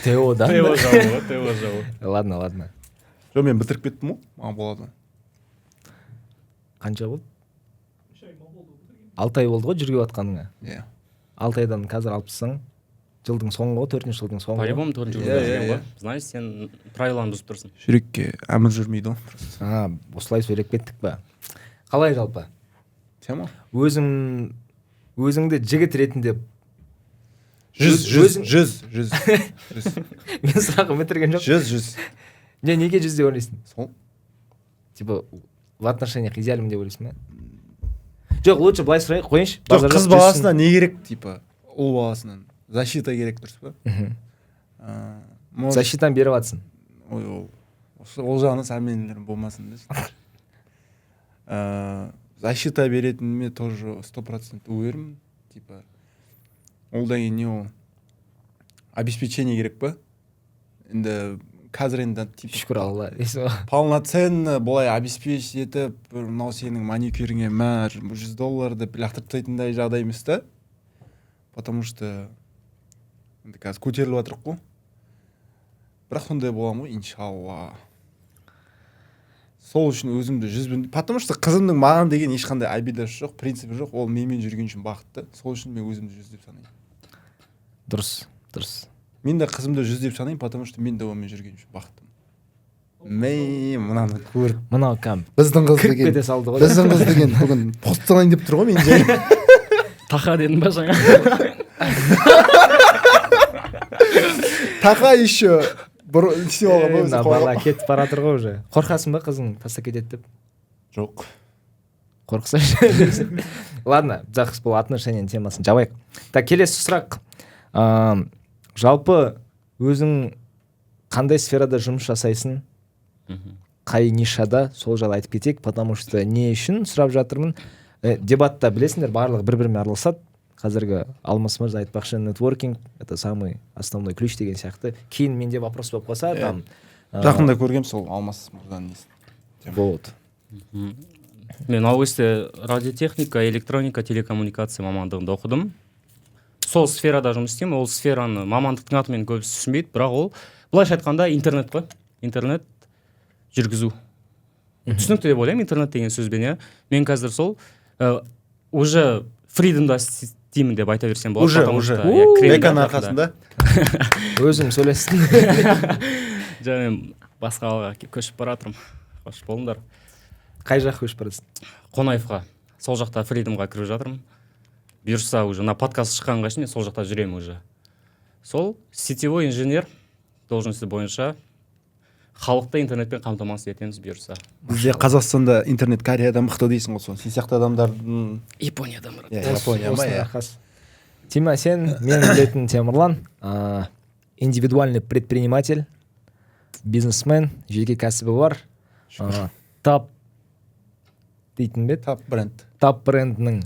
Тео да. Тео жауы, Тео жауы. Ладно, ладно. Жоқ, мен бітіріп кеттім ғой, маған болады. Қанша болды? 6 ай болды ғой жүргізіп жатқаныңа. Иә. 6 айдан қазір алып тастасаң, жылдың соңы ғой, төртінші жылдың соңы По ғой. любому төртінші Иә, жылда иә, жүрген ғой. иә. Значит, сен правиланы бұзып тұрсың. Жүрекке әмір жүрмейді ғой просто. А, осылай сөйлеп кеттік па? Қалай жалпы? Тема. Өзіңді жігіт ретінде 100, 100, өзің- 100, 100, 100. Мен сұрағым бітірген жоқ. 100, 100. Не, неге 100 деп ойлайсың? Сол. Типа в отношениях идеальмын деп ойлайсың ба? Жоқ, лучше былай сұрайық, қояйыншы. Жоқ, Базар қыз жоқ, баласына не керек? Типа ұл баласынан защита керек, дұрыс па? 100-сің. Может, Защитаны беріп жатсың. Ой, ол ол жағынан сомнениелерім болмасын деші. Защита беретініме тоже 100% уверенмін. Типа одан кейін не, ол обеспечение керек па енді қазір, енді типа Шүкір алла дейсің ғой. Полноценно былай обеспечить етіп, бір мынау сенің маникюріңе мә 100 доллар деп лақтырып тастайтындай жағдай емес та, потому что енді қазір көтеріліп жатырық қой. Бірақ сондай боламын ғой, иншалла. Сол үшін өзімді 100-бін, потому что қызымның маған деген ешқандай обидасы жоқ, принципі жоқ, ол менімен жүрген үшін бақытты. Сол үшін мен өзімді 100 деп санаймын. Дұрыс, дұрыс. Мен де қызымды 100 деп санаймын, потому что мен де онымен жүрген үшін бақыттымын. Мә, мынаны көріп. Мынау кәм Біздің қыз кіріп деген, кете салды ғой. Біздің қыз деген бүгін пост салайын деп тұр ғой мен жай. Тақа дедің ба жаңа? Тақа еще бір істеп алған ба өзі Мына қойған. бала кетіп бара жатыр ғой уже. Қорқасың ба, қызың тастап кетеді деп? Жоқ. Қорықсайшы. Ладно, жақсы, бұл отношенияның темасын жабайық. Так, келесі сұрақ. Жалпы өзің қандай сферада жұмыс жасайсың? Қай нишада, сол жайлы айтып кетейік, потому что не үшін сұрап жатырмын. Дебатта білесіңдер, барлығы бір-бірімен араласады. Қазіргі Алмас мырза айтпақшы, нетворкинг это самый основной ключ деген сияқты. Кейін менде вопрос болып қалса, там Жақында көргем сол Алмас мырзаның несін. Вот. Мен ол кезде радиотехника, электроника, телекоммуникация мамандығында оқыдым. Сол сферада жұмыс істеймін. Ол сфераны мамандықтың атымен көбісі түсінбейді, бірақ ол былайша айтқанда интернет қой. Интернет жүргізу. Түсінікті деп ойлаймын интернет деген сөзбен, иә. Мен қазір сол уже Фридомда істеймін деп айта берсем болады. Уже, потому уже. что, иә, Кремльдің Беканың арқасында. арқасында. Өзім сөйлестім. Жоқ, мен басқа қалаға көшіп бара жатырмын. Қош болыңдар. Қай жаққа көшіп барасың? Қонаевқа. Сол жақта Фридомға кіріп жатырмын. Бұйырса, уже мына подкаст шыққанға шейін мен сол жақта жүремін уже. Сол сетевой инженер должности бойынша халықты интернетпен қамтамасыз етеміз бұйырса. Бізде Қазақстанда интернет Кореядан мықты дейсің ғой, сол. Сен сияқты адамдардың Япониядан, брат. Иә, Япония ма, Осының иә. арқасы. Тима, сен мен білетін Темірлан, индивидуальный предприниматель, бизнесмен, жеке кәсібі бар. Тап дейтін бе еді? Тап бренд. Тап брендінің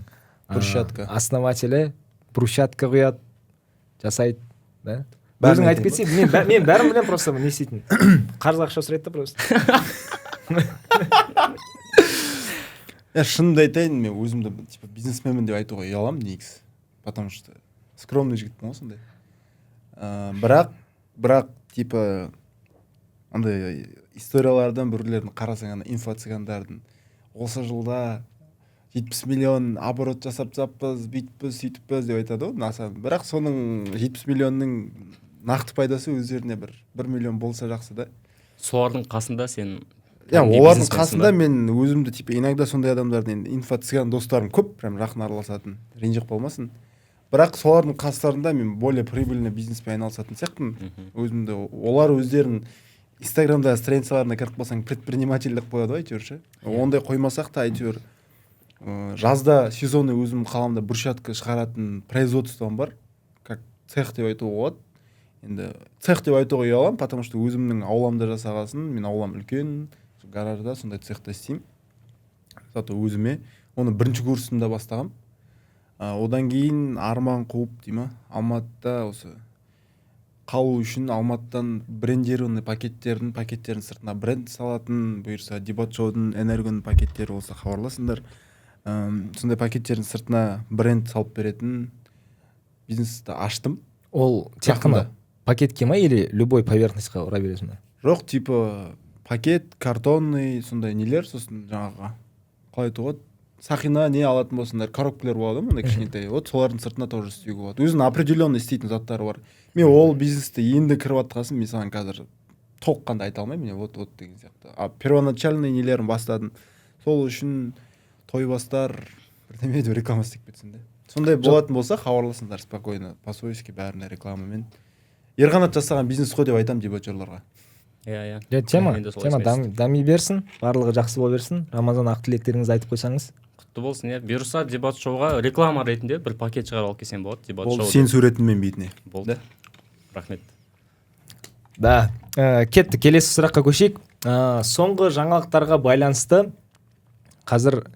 Брусчатка. основателі, брусчатка құяды, жасайды, да? Бәрін Өзің айтып айтайын. кетсең, мен бәрін білемін, просто не істейтінін. Қарыз ақша сұрайды да просто. Я шынымды айтайын, мен өзімді типа бизнесменмін деп айтуға ұяламын негізі. Потому что скромный жігітпін ғой сондай. Бірақ типа андай историялардан біреулердің қарасаң, ана инфо-цыгандардың осы жылда 70 миллион оборот жасап тастаппыз, бүйтіппіз, сөйтіппіз деп айтады ғой аса. Бірақ соның 70 миллионның нақты пайдасы өздеріне бір миллион болса жақсы да. Солардың қасында сен Иә, кәдімгідей олардың бизнесменсің қасында ба? мен өзімді типа иногда сондай адамдардың, енді инфо-цыган достарым көп, прям жақын араласатын, ренжіп қалмасын. Бірақ солардың қастарында мен более прибыльный бизнеспен айналысатын сияқтымын. Өзімді олар өздерін Инстаграмда страницаларына кіріп қалсаң, предприниматель деп қояды ғой әйтеуір ше. Ондай қоймасақ та әйтеуір жазда сезонный өзімнің қаламда брусчатка шығаратын производством бар. Как цех деп айтуға болады. Енді цех деп айтуға ұяламын, потому что өзімнің ауламда жасағасын, мен аулам үлкен, гаражда сондай цехта істеймін. Зато өзіме оны бірінші курсымда бастағам. Одан кейін арман қуып дей ма, Алматыда осы қалу үшін Алматыдан брендированный пакеттердің сыртына бренд салатын, бұйырса дебат шоудың, энергоның пакеттері болса хабарласыңдар. Сондай пакеттердің сыртына бренд салып беретін бизнесті аштым. Ол тек қана Жақында. пакетке ма или любой поверхностьқа ұра бересің ба? Жоқ, типа пакет, картонный сондай нелер, сосын жаңағы қалай айтуға болады, сақина не алатын болсаңдар, коробкалар болады ғой мындай кішкентай, вот солардың сыртына тоже істеуге болады. Өзінің определенный істейтін заттары бар. Мен ол бизнесті енді кіріп жатқасын, мен саған қазір толыққанды айта алмаймын, міне вот вот деген сияқты. А первоначальный нелерін бастадым. Сол үшін тойбастар бірдеме деп реклама істеп кетсін де. Сондай болатын болса хабарласыңдар спокойно, по совести бәріне рекламамен. Ерқанат жасаған бизнес қой деп айтамын дебатерларға. Иә, иә. Жоқ, тема, Мен де солай тема сөйлестім. дами берсін, барлығы жақсы бола берсін. Рамазан ақ тілектеріңізді айтып қойсаңыз. Құтты болсын, иә. Бұйырса дебат шоуға реклама ретінде бір пакет шығарып алып келсем болады, дебат Болды, шоу. сен суретіңмен бетіне. Болды. Рахмет. Да, кетті, келесі сұраққа көшейік. Соңғы жаңалықтарға байланысты қазір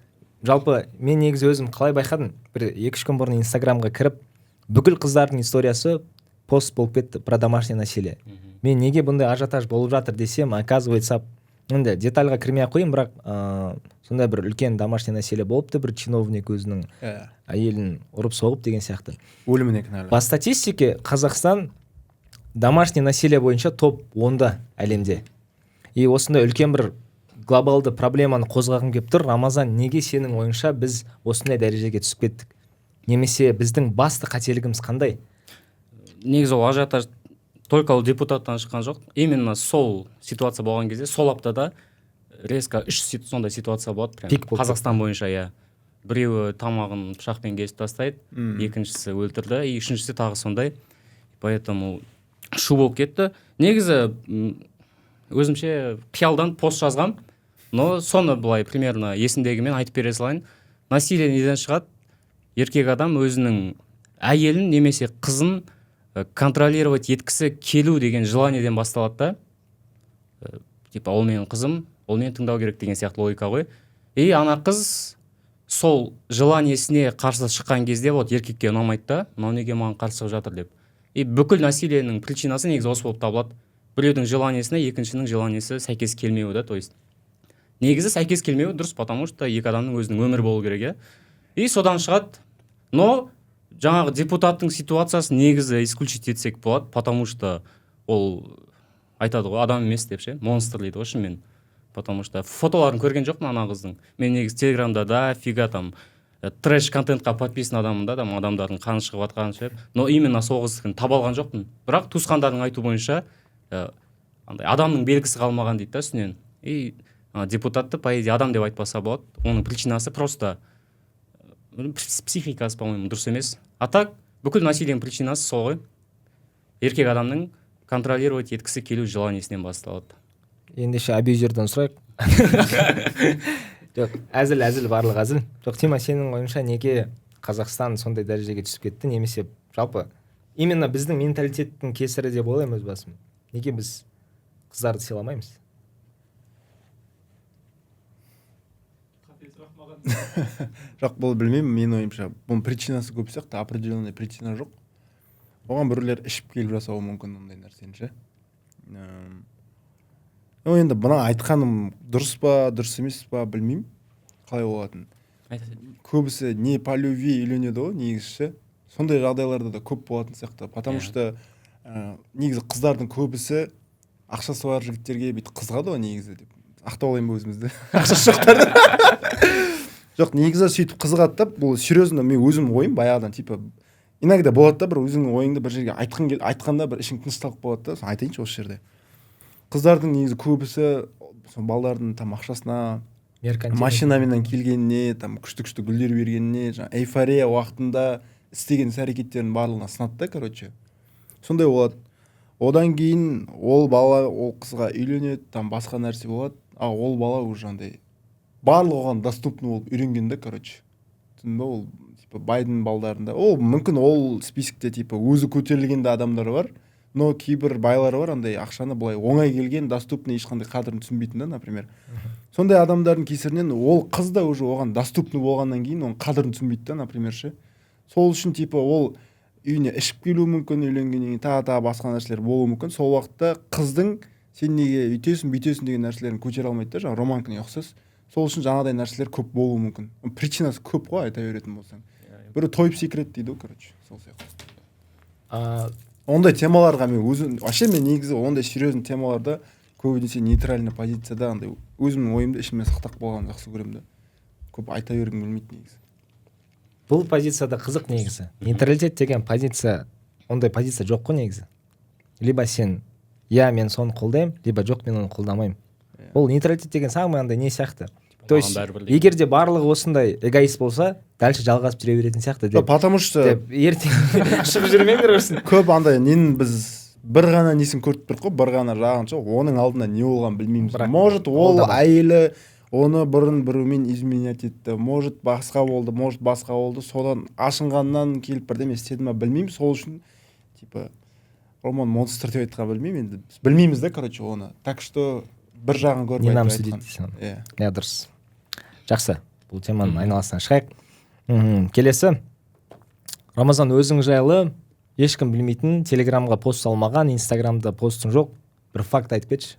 жалпы мен негізі өзім қалай байқадым, бір 2-3 күн бұрын Инстаграмға кіріп, бүкіл қыздардың историясы пост болып кетті про домашнее насилие. Мен неге бұндай ажиотаж болып жатыр десем, оказывается, енді детальға кірмей ақ қояйын, бірақ сондай бір үлкен домашнее насилие болыпты, бір чиновник өзінің әйелін ұрып соғып деген сияқты. Өліміне кінәлі. По статистике, Қазақстан домашнее насилие бойынша топ 10-да әлемде. И осындай үлкен бір глобалды проблеманы қозғағым келіп тұр. Рамазан, неге сенің ойыңша біз осындай дәрежеге түсіп кеттік? Немесе біздің басты қателігіміз қандай? Негізі ол ажиотаж только ол депутаттан шыққан жоқ. Именно сол ситуация болған кезде, сол аптада резко үш сондай ситуация болады прям. Пик болып. Қазақстан бойынша, иә. Біреуі тамағын пышақпен кесіп тастайды, екіншісі өлтірді и үшіншісі тағы сондай. Поэтому шу болып кетті. Негізі өзімше қиялдан пост жазғам, но соны былай примерно есімдегімен айтып бере салайын. Насилие неден шығады? Еркек адам өзінің әйелін немесе қызын контролировать еткісі келу деген желаниеден басталады да. Типа ол менің қызым, ол мені тыңдау керек деген сияқты логика ғой. И ана қыз сол желаниесіне қарсы шыққан кезде, вот еркекке ұнамайды да, мынау неге маған қарсы шығып жатыр деп. И бүкіл насилиенің причинасы негізі осы болып табылады: біреудің желаниесіне екіншінің желаниесі сәйкес келмеуі да. То есть негізі сәйкес келмеуі дұрыс, потому что екі адамның өзінің өмірі болу керек, иә. И содан шығады. Но жаңағы депутаттың ситуациясын негізі исключить етсек болады, потому что ол айтады ғой, адам емес деп ше, монстр дейді ғой шынымен. Потому что фотоларын көрген жоқпын ана қыздың. Мен негізі Телеграмда дофига там трэш контентқа подписан адаммын да, там адамдардың қаны шығып жатқанын ше, но именно сол қыздікін таба алған жоқпын. Бірақ туысқандарының айтуы бойынша, андай адамның белгісі қалмаған дейді да үстінен. И ана депутатты, по идее, адам деп айтпаса болады. Оның причинасы просто психикасы, по моему, дұрыс емес. А так бүкіл насилиенің причинасы сол ғой, еркек адамның контролировать еткісі келу желаниесінен басталады. Ендеше абьюзерден сұрайық. Жоқ, әзіл, әзіл, барлығы әзіл. Жоқ, Тима, сенің ойыңша, неге Қазақстан сондай дәрежеге түсіп кетті немесе жалпы именно біздің менталитеттің кесірі деп ойлаймын өз басым? Неге біз қыздарды сыйламаймыз? Жоқ, бұл білмеймін, менің ойымша, бұның причинасы көп сияқты, определенный причина жоқ. Оған біреулер ішіп келіп жасауы мүмкін ондай нәрсені ше. Ну енді мына айтқаным дұрыс па, дұрыс емес па, білмеймін қалай болатынын. Көбісі не по любви үйленеді ғой негізі ше. Сондай жағдайларда да көп болатын сияқты, потому что негізі қыздардың көбісі ақшасы бар жігіттерге бүйтіп қызығады ғой негізі деп ақтап алайын ба өзімізді, ақшасы жоқтарды. Жоқ, негізі сөйтіп қызығады да. Бұл серьезно, мен өзім ойым баяғыдан, типа иногда болады да, бір өзіңнің ойыңды бір жерге айтқың кел, айтқанда бір ішің тынышталып қалады да. Соны айтайыншы осы жерде. Қыздардың негізі көбісі сол балдардың там ақшасына, Меркантильный. машинаменен келгеніне, там күшті күшті гүлдер бергеніне, жаңағы эйфория уақытында істеген іс әрекеттерінің барлығына сынады да, короче, сондай болады. Одан кейін ол бала ол қызға үйленеді, там басқа нәрсе болады, а ол бала уже андай барлығы оған доступный болып үйренген да, короче, түсіндің ба? Ол типа байдың балдарында, ол мүмкін ол списокте типа өзі көтерілген де адамдар бар, но кейбір байлар бар андай ақшаны былай оңай келген, доступный, ешқандай қадірін түсінбейтін да, например. Сондай адамдардың кесірінен ол қыз да уже оған доступный болғаннан кейін оның қадірін түсінбейді да, например ше. Сол үшін типа ол үйіне ішіп келуі мүмкін, үйленгеннен кейін тағы тағы басқа нәрселер болуы мүмкін. Сол уақытта қыздың сен неге үйтесің, бүйтесің деген нәрселерін көтере алмайды да, жаңағы Романкіне ұқсас. Сол үшін жаңағыдай нәрселер көп болуы мүмкін. Причинасы көп қой айта беретін болсаң. Біреу тойып секіреді дейді ғой, короче, сол сияқты. Ондай темаларға мен өзім вообще, мен негізі ондай серьезный темаларда көбінесе нейтральный позицияда, андай өзімнің ойымды ішіме сақтап қалғанды жақсы көремін да, көп айта бергім келмейді негізі. Бұл позицияда қызық негізі. Нейтралитет деген позиция, ондай позиция жоқ қой негізі. Либо сен иә, мен соны қолдаймын, либо жоқ, мен оны қолдамаймын. Ол нейтралитет деген самый андай не сияқты, то есть маған бәрібір деген. Егер де барлығы осындай эгоист болса, дальше жалғасып жүре беретін сияқты деп. Потому что Деп ертең шығып жүрмеңдер құрсын. Көп андай ненің біз бір ғана несін көріп тұрмық қой, бір ғана жағын ше, оның алдында не болғанын білмейміз. Бірақ может, ол ол да бар. әйелі оны бұрын біреумен изменять етті, может, басқа болды, может, басқа болды, содан ашынғаннан келіп бірдеме істеді ма, білмеймін. Сол үшін типа Роман монстр деп айтқан, білмеймін енді, біз білмейміз да, короче, оны. Так что бір жағын көріп Не нам айтып судить айтқан. дейсің оны. Иә. Иә, дұрыс, жақсы, бұл теманың айналасынан шығайық. Келесі, Рамазан, өзің жайлы ешкім білмейтін, Телеграмға пост салмаған, Инстаграмда постың жоқ бір факт айтып кетші.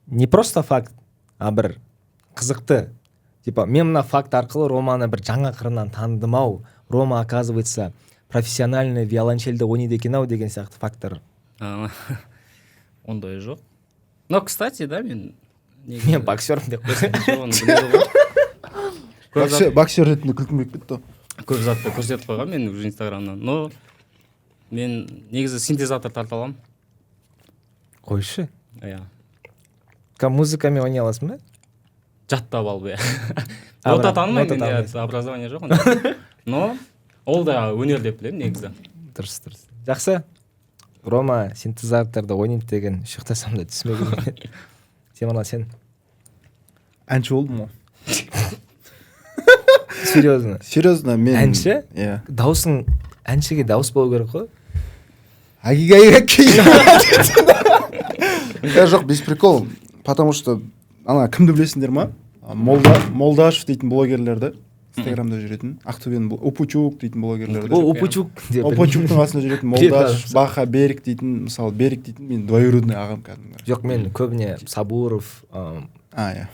Не просто факт, а бір қызықты, типа мен мына факт арқылы Романы бір жаңа қырынан таныдым ау, Рома, оказывается, профессиональный виолончельде ойнайды екен ау деген сияқты факттар. Ондай жоқ, но кстати, да, мен негізі- Мен боксермін деп қойсаң. Жоқ, оны біледі ғой. Көп Боксер, боксер ретінде күлкім келіп кетті ғой. Көп затты көрсетіп қойғанмын мен уже Инстаграмнан, но Мен негізі синтезатор тарта аламын. Қойшы. Иә. Музыкамен ойнай аласың ба? Жаттап алып, иә. Нота танымаймын, менде образование жоқ онда. Но ол да өнер деп білемін негізі. Дұрыс, дұрыс. Жақсы. Рома синтезаторда ойнайды деген ұйықтасам да түсіме келмеді. Темірлан, сен? Әнші болдым ғой. Серьезно? Серьезно, мен. Әнші? Иә. Дауысың, әншіге дауыс болу керек қой. Жоқ, без прикол. Потому что ана кімді білесіңдер ма? Молдашев дейтін блогерлерді, Инстаграмда жүретін, Ақтөбенің Опучук дейтін блогерлерді. О, Опучук деп. Опучуктың қасында жүретін Молдашев, Баха, Берік дейтін, мысалы, Берік дейтін мен двоюродный ағам кәдімгі. Жоқ, мен көбіне Сабуров, иә.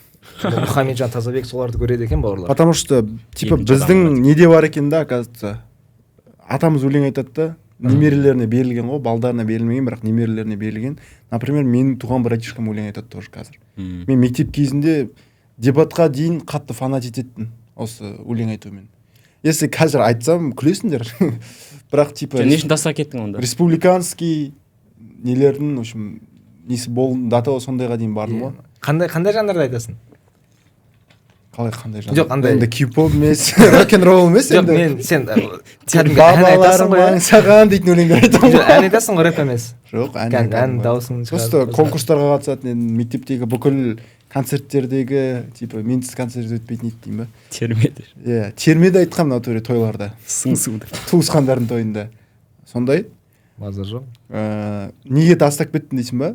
Мұхамеджан Тазабек соларды көреді екен бауырлар. Потому что типа біздің неде бар екен да, оказывается. Атамыз өлең айтады да, немерелеріне берілген ғой, балдарына берілмеген, бірақ немерелеріне берілген. Например, менің туған братишкам өлең айтады тоже қазір. Мен мектеп кезінде дебатқа дейін қатты фанат ететін осы өлең айтумен. Если қазір айтсам, күлесіңдер. Бірақ типа не үшін тастап кеттің онда? Республиканский нелердің, в общем, несі болдым, дата сондайға дейін бардым ғой. Қандай жанрда айтасың? Қалай қандай жанр? Жоқ, андай. Енді кей-поп емес, рок-н-ролл емес енді. Жоқ, мен сен кәдімгі ән айтасың ғой. Бабаларым аңсаған дейтін өлеңдер айтамын ғой. Ән айтасың ғой, рэп емес. Жоқ, ән. Ән дауысын шығарып. Просто конкурстарға қатысатын едім, мектептегі бүкіл концерттердегі, типа менсіз концерт өтпейтін еді деймін ба? Термеде. Иә, термеде айтқанмын натуре тойларда. Сыңсу деп. Туысқандардың тойында. Сондай. Маза жоқ. Неге тастап кеттім дейсің ба?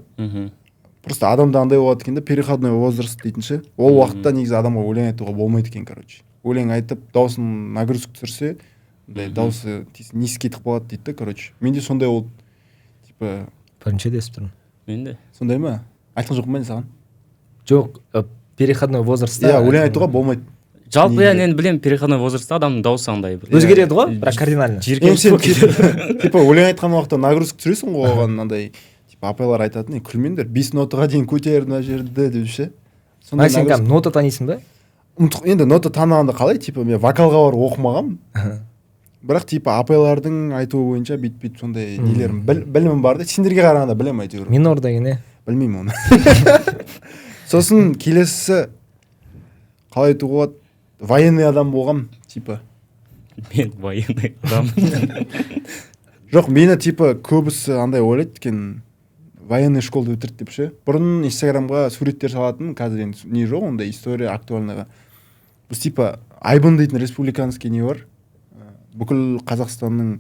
Просто адамда андай болады екен да, переходной возраст дейтін ше. Ол уақытта негізі адамға өлең айтуға болмайды екен, короче. Өлең айтып, дауысын нагрузка түсірсе, андай дауысы низкий кетіп қалады дейді да, короче. Менде сондай болды. Типа бірінші рет естіп тұрмын. Менде. Сондай ма? Айтқан жоқпын ба мен саған? Жоқ, переходной возрастта. Иә, өлең айтуға болмайды. Жалпы иә, мен білемін, переходной возрастта адамның дауысы андай бір. Өзгереді ғой, бірақ кардинально. Типа өлең айтқан уақытта нагрузка түсіресің ғой оған андай. Апайлар айтатын, күлмеңдер, 5 нотаға дейін көтер мына жерді деп ше. Сондай сен кәдімгі нота танисың ба? Енді нота танығанда қалай, типа мен вокалға барып оқымағанмын. Бірақ типа апайлардың айтуы бойынша бүйтіп сондай нелерім, білімім бар да, сендерге қарағанда білемін әйтеуір. Минор деген не? Білмеймін оны. Сосын келесісі қалай айтуға болады? Военный адам болғам, типа. Мен военный адам. Жоқ, мені типа көбісі андай ойлайды екен, военный школды бітірді деп ше. Бұрын Инстаграмға суреттер салатын, қазір енді не жоқ ондай история актуальныйға. Біз типа Айбын дейтін республиканский не бар. Бүкіл Қазақстанның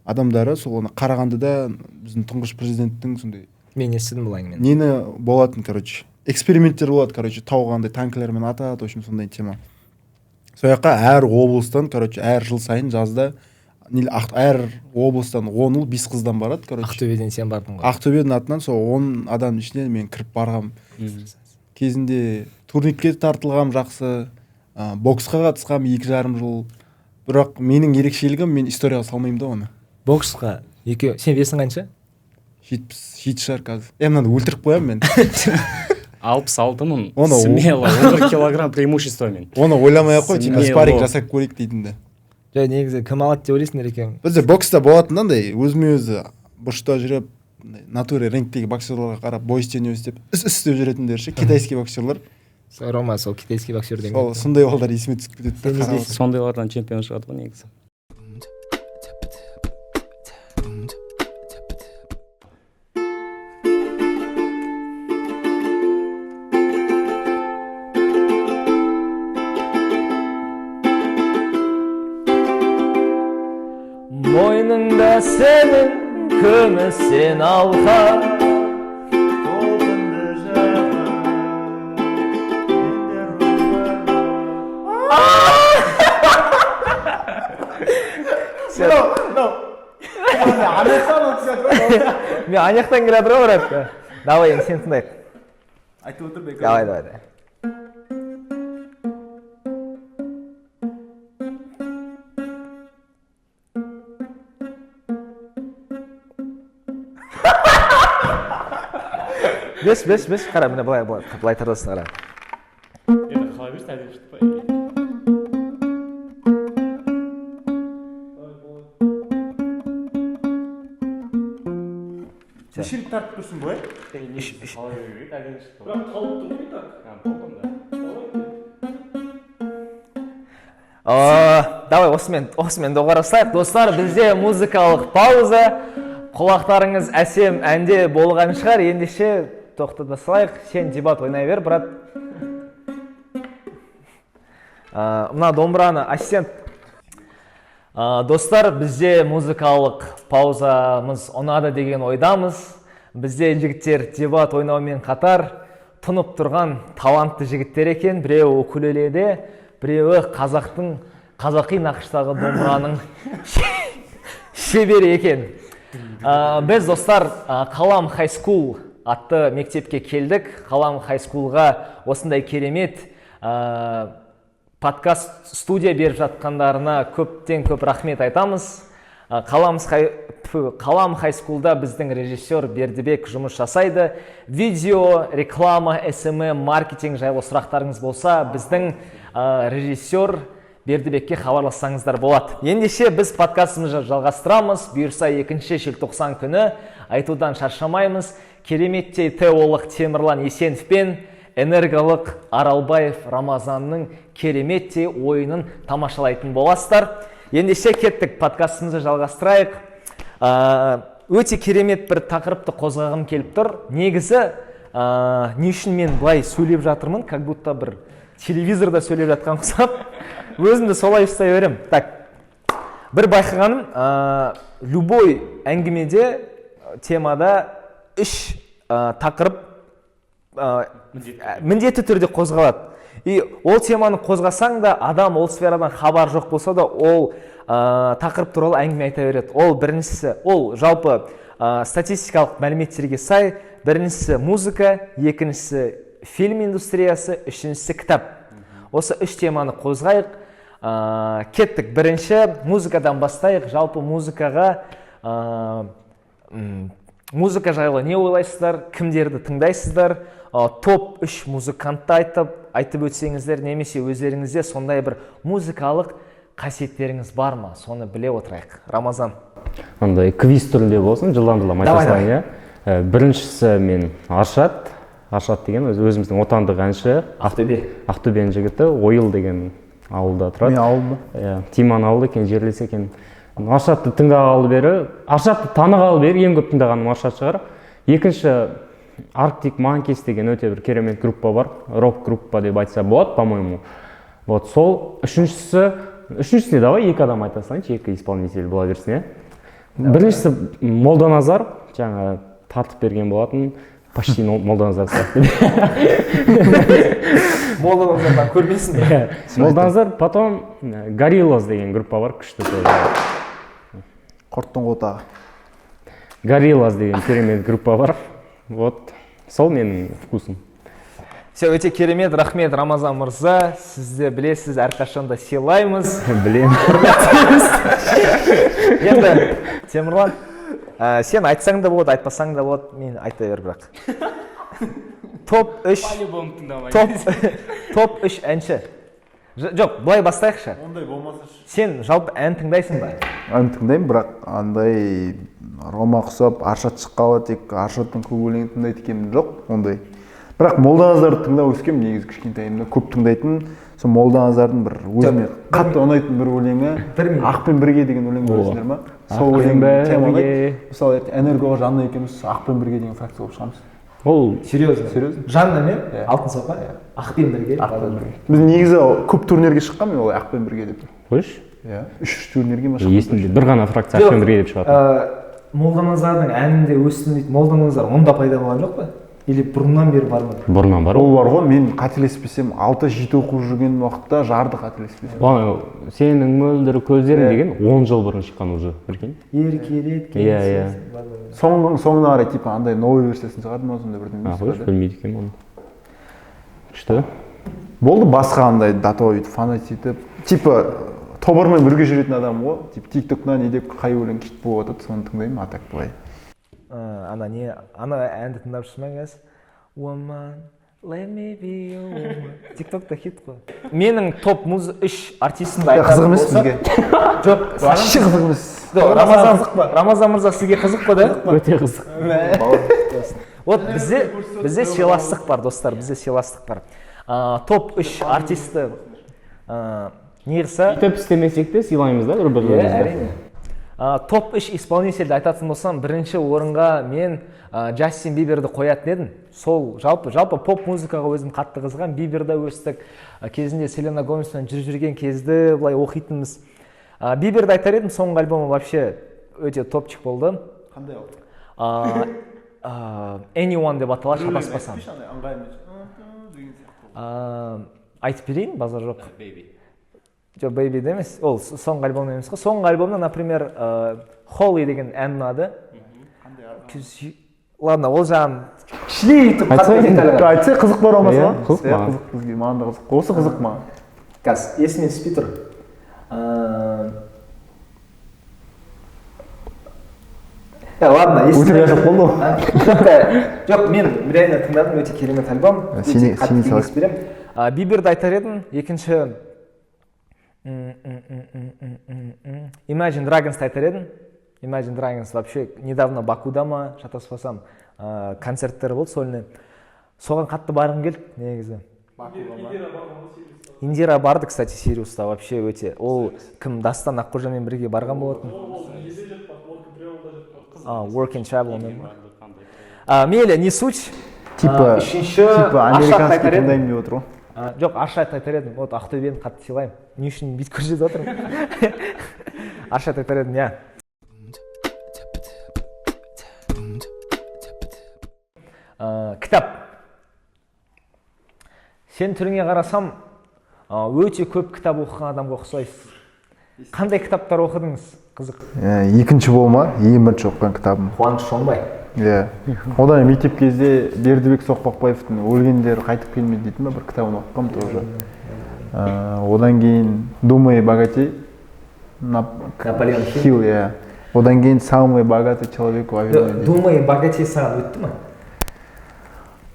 адамдары сол ана Қарағандыда біздің тұңғыш президенттің сондай. Мен естідім бұл әңгімені. Нені болатын, короче. Эксперименттер болады, короче, тауға андай танкілермен атады, в общем, сондай тема. Сол жаққа әр облыстан, короче, әр жыл сайын жазда әр облыстан 10 ұл, 5 қыздан барады, короче. Ақтөбеден сен бардың ғой. Ақтөбенің атынан сол 10 адамның ішінен мен кіріп барғам. Кезінде турникке тартылғам жақсы, боксқа қатысқам 2,5 жыл. Бірақ менің ерекшелігім, мен историяға салмаймын да оны. Боксқа екі, сен весің қанша? 77 шығар қазір. Мынаны өлтіріп қоямын мен. 66-мын. Смело, 11 килограмм преимуществомен. Оны ойламай ақ қой, типа спарринг жасап көрейік дейтін де. Жай, негізі кім алады деп ойлайсыңдар екен? Бізде бокста болатын андай, өзіме өзі бұрышта жүріп, натуре рингтегі боксерларға қарап бой істеп, іс деп жүретіндер ше, китайский боксерлар. Рома сол китайский боксер деген. Сол сондай балдар есіме түсіп кетеді да. Сондайлардан чемпион шығады ғой негізі. Мойныңда сенің күмістен алқа, толқынды жаға. Мен ана жақтан келе жатыр ғой, брат. Давай енді сен тыңдайық. Айтып отыр бекер. Давай, давай, давай. Бес, бес, бес, қара, міне былай, былай, былай тартасың, қара. Енді қала берсін, әдемі шықты па? Неше рет тартып тұрсың былай? Бірақ қалыпты ғой так. Давай осымен доғара салайық. Достар, бізде музыкалық пауза. Құлақтарыңыз әсем әнде болған шығар. Ендеше тоқтата салайық. Сен дебат ойнай бер, брат. Мына домбыраны ассистент. Достар, бізде музыкалық паузамыз ұнады деген ойдамыз. Бізде жігіттер дебат ойнаумен қатар тұнып тұрған талантты жігіттер екен. Біреуі укулеледе, біреуі қазақтың қазақи нақыштағы домбыраның шебері екен. Біз, достар, Қалам High School атты мектепке келдік. Қалам High Schoolға осындай керемет подкаст студия беріп жатқандарына көптен көп рахмет айтамыз. Қалам High School'да біздің режиссер Бердібек жұмыс жасайды. Видео, реклама, SMM, маркетинг жайлы сұрақтарыңыз болса, біздің режиссер Бердібекке хабарлассаңыздар болады. Ендеше біз подкастымызды жалғастырамыз. Бұйырса 2 желтоқсан күні айтудан шаршамаймыз. Кереметтей теолог Темірлан Есенов пен энергиялық Аралбаев Рамазанның кереметтей ойынын тамашалайтын боласыздар. Ендеше кеттік, подкастымызды жалғастырайық. Өте керемет бір тақырыпты қозғағым келіп тұр. Негізі, не үшін мен былай сөйлеп жатырмын, как будто бір телевизорда сөйлеп жатқан ұқсап, өзімді солай ұстай беремін. Так, бір байқағаным, любой әңгімеде, темада үш тақырып міндетті түрде қозғалады. И ол теманы қозғасаң да, адам ол сферадан хабар жоқ болса да, ол тақырып туралы әңгіме айта береді. Ол біріншісі, ол жалпы статистикалық мәліметтерге сай, біріншісі музыка, екіншісі фильм индустриясы, үшіншісі кітап. Осы үш теманы қозғайық. Кеттік. Бірінші музыкадан бастайық. Жалпы музыкаға музыка жайлы не ойлайсыздар, кімдерді тыңдайсыздар, топ 3 музыкантты айтып өтсеңіздер, немесе өздеріңізде сондай бір музыкалық қасиеттеріңіз бар ма, соны біле отырайық. Рамазан. Андай квиз түрінде болсын, жылдам-жылдам айта салайын, иә. Біріншісі мен Аршат. Аршат деген өзіміздің отандық әнші. Ақтөбе. Ақтөбенің жігіті, Ойыл деген ауылда тұрады. Мен ауылда. Иә, Тиман ауылы екен, жерлес екен. Аршатты тыңдағалы бері, Аршатты танығалы бері ең көп тыңдағаным Аршат шығар. Екінші Arctic Monkeys деген өте бір керемет группа бар. Рок группа деп айтса болады, по-моему. Вот сол. Үшіншісіне давай екі адам айта салайыншы, екі исполнитель бола берсін, иә. Біріншісі Молданазар, жаңа тартып берген болатын, почти Молданазар сияқты. Молданазардан көрмейсің бе? Молданазар, потом Gorillaz деген группа бар, күшті тоже. Құрттың қотағы. Gorillaz деген керемет группа бар. Вот, сол менің вкусым. Все, өте керемет, рахмет, Рамазан мырза. Сізді білесіз, әрқашан да сыйлаймыз. Білемін. Енді, Темірлан, сен айтсаң да болады, айтпасаң да болады, мен айта бер бірақ. Топ 3, топ 3 әнші. Жоқ, былай бастайықшы. Ондай болмаса. Сен жалпы ән тыңдайсың ба? Ән тыңдаймын, бірақ андай Рома құсап, Аршат шыққалы тек Аршаттың көп өлеңін тыңдайды екенмін, жоқ ондай. Бірақ Молданазарды тыңдап өскенмін негізі кішкентайымда, көп тыңдайтын. Сол Молданазардың бір өзіме қатты ұнайтын бір өлеңі, Ақпен бірге деген өлең білесіңдер ма? Сол өлең тема ұнайды. Мысалы, ертең Энергоға Жанна екеуміз Ақпен бірге деген фракция болып шығамыз. Ол серьезно? Серьезно? Жанна мен Алтын Сапа Ақпен бірге. Ақпен бірге. Біз негізі көп турнирге шыққан мен олай Ақпен бірге деп. Қойшы. Иә, үш турнирге ма шықтым. Есімде бір ғана фракция Ақпен бірге деп шығатын. Молданазардың әнінде өстім дейді. Молданазар онда пайда болған жоқ па? Или бұрыннан бері бар ма? Бұрыннан бар. Ол бар ғой, мен қателеспесем 6-7 оқып жүрген уақытта жарды қателеспесем. Ана, сенің мөлдір көздерің деген 10 жыл бұрын шыққан уже, прикинь. Еркелеткен. Иә, иә. Соңына қарай типа андай новый версиясын шығарды ма, сондай бірдеңе. А, қойшы, білмейді екенмін оны. Күшті. Болды, басқа андай дато өйтіп фанат етіп, типа тобырмен бірге жүретін адам ғой, типа тиктокна не деп қай өлең хит болып жатады, соны тыңдаймын, а так былай. Ана не, ана әнді тыңдап жүрсің бе қазір? Woman, let me be your woman. TikTokта хит қой. Менің топ муз 3 артистімді Қызық айтатын емес болсақ, бізге. Жоқ, Вообще қызық емес. Рамазан, Рамазан мырза, сізге қызық па, да? Өте қызық. Вот бізде сыйластық бар, достар, бізде сыйластық бар. Топ 3 артисті не қылса, Бүйтіп істемесек те, сыйлаймыз да бір иә, бірімізді. Әрине. Топ 3 исполнительді айтатын болсам, бірінші орынға мен Джастин Биберді қоятын едім. Сол жалпы поп музыкаға өзім қатты қызығамын. Биберда өстік. Кезінде Селена Гомеспен жүріп жүрген кезді былай оқитынбыз. Биберді айтар едім, соңғы альбомы вообще өте топчик болды. Қандай ол? Anyone деп аталады, шатаспасам. Андай ыңғай емес деген сияқты. Айтып берейін, базар жоқ. Жоқ, Baby де емес, ол соңғы альбомда емес қой. Соңғы альбомда, например, Holly деген ән ұнады. Ладно, ол жағын кішілей етіп қатты Айтсай. детальға. Айтса, қызық бар болмаса. Иә, қызық Иә, маған. қызық бізге, маған да қызық. Осы қызық маған. Қазір есіме түспей тұр. Ладно, есіме Өтірік ашып болды ғой. А? Жоқ, мен реально тыңдадым, өте керемет альбом. Өте қатты сені кеңес беремін. Биберді айтар едім. Екінші Imagine Dragons'ты айтар едім. Imagine Dragons вообще недавно Бакуда ма, шатаспасам, концерттері болды сольный. Соған қатты барғым келді негізі. Индира барды, кстати, Сириуста вообще өте. Ол кім, Дастан Аққожамен бірге барған болатын. Work and Travel мен ба? Мейлі, не суть. Типа Үшінші типа Аршатты американский айтар едім. тыңдаймын деп отыр ғой. Жоқ, Аршатты айтар едім. Вот Ақтөбені қатты сыйлаймын. Не үшін бүйтіп көрсетіп отырмын? Аршат айтар едім, иә. Кітап. Сен түріңе қарасам, өте көп кітап оқыған адамға ұқсайсыз. Қандай кітаптар оқыдыңыз? Қызық. Екінші болма, ең бірінші оқыған кітабым. Қуаныш Шонбай. Иә. Одан мектеп кезде Бердібек Соқпақбаевтың «Өлгендер қайтып келмейді» дейтін ба, бір кітабын оқығанмын тоже. Одан кейін «Думай богатей» Наполеон Хилл. Хилл, иә. Одан кейін «Самый богатый человек в Вавилоне» дейді. «Думай богатей» саған өтті ма?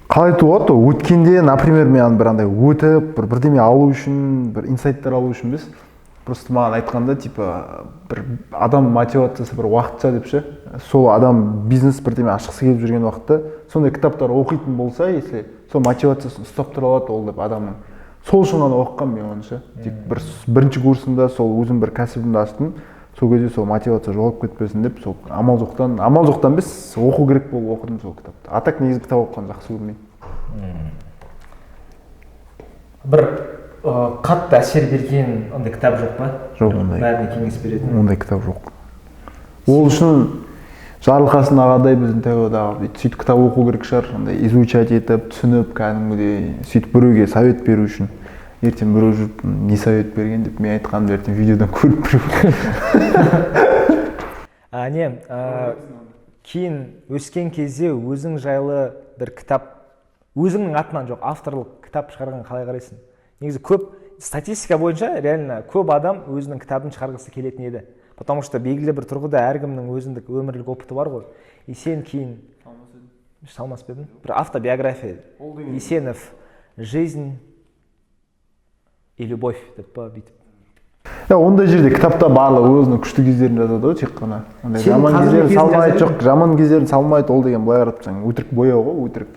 Қалай туады ол? Өткенде, например, мен бір андай өтіп, бір бірдеме алу үшін, бір инсайттар алу үшін емес. Просто маған айтқанда, типа, бір адам мотивациясы бір уақытша деп ше. Сол адам бизнес бірдеме ашқысы келіп жүрген уақытта сондай кітаптар оқитын болса, если сол мотивациясын ұстап тұра алады ол деп адамның. Сол үшін ғана оқығанмын мен оны ше. Тек бір бірінші курсында сол өзім бір кәсібімді аштым. Сол кезде сол мотивация жоғалып кетпесін деп, сол амал жоқтан емес, оқу керек болып оқыдым сол кітапты. А так негізі кітап оқығанды жақсы көрмеймін. Бір қатты әсер берген ондай кітап жоқ па? Жоқ, ондай. Бәріне кеңес беретін. Ондай кітап жоқ. Ол үшін Жарылқасын ағадай біздің ТВ-дағы бүйтіп сөйтіп кітап оқу керек шығар, андай изучать етіп, түсініп кәдімгідей, сөйтіп біреуге совет беру үшін. Ертең біреу жүріп не совет берген деп, мен айтқанымды ертең видеодан көріп біреу. Не, кейін өскен кезде өзің жайлы бір кітап, өзіңнің атынан жоқ, авторлық кітап шығарған қалай қарайсың? Негізі көп статистика бойынша реально көп адам өзінің кітабын шығарғысы келетін еді. Потому что белгілі бір тұрғыда әркімнің өзіндік өмірлік опыты бар ғой. И сен кейін салмас па едің? Бір автобиография. Есенов, жизнь и любовь деп па бүйтіп. Я, ондай жерде кітапта барлығы өзінің күшті кездерін жазады ғой тек қана. Ондай Сенің жаман қазіргі кездерін кезін салмайды, жаза жоқ, жаман кездерін салмайды, ол деген былай қарап тұрсаң өтірік бояу ғой, өтірік.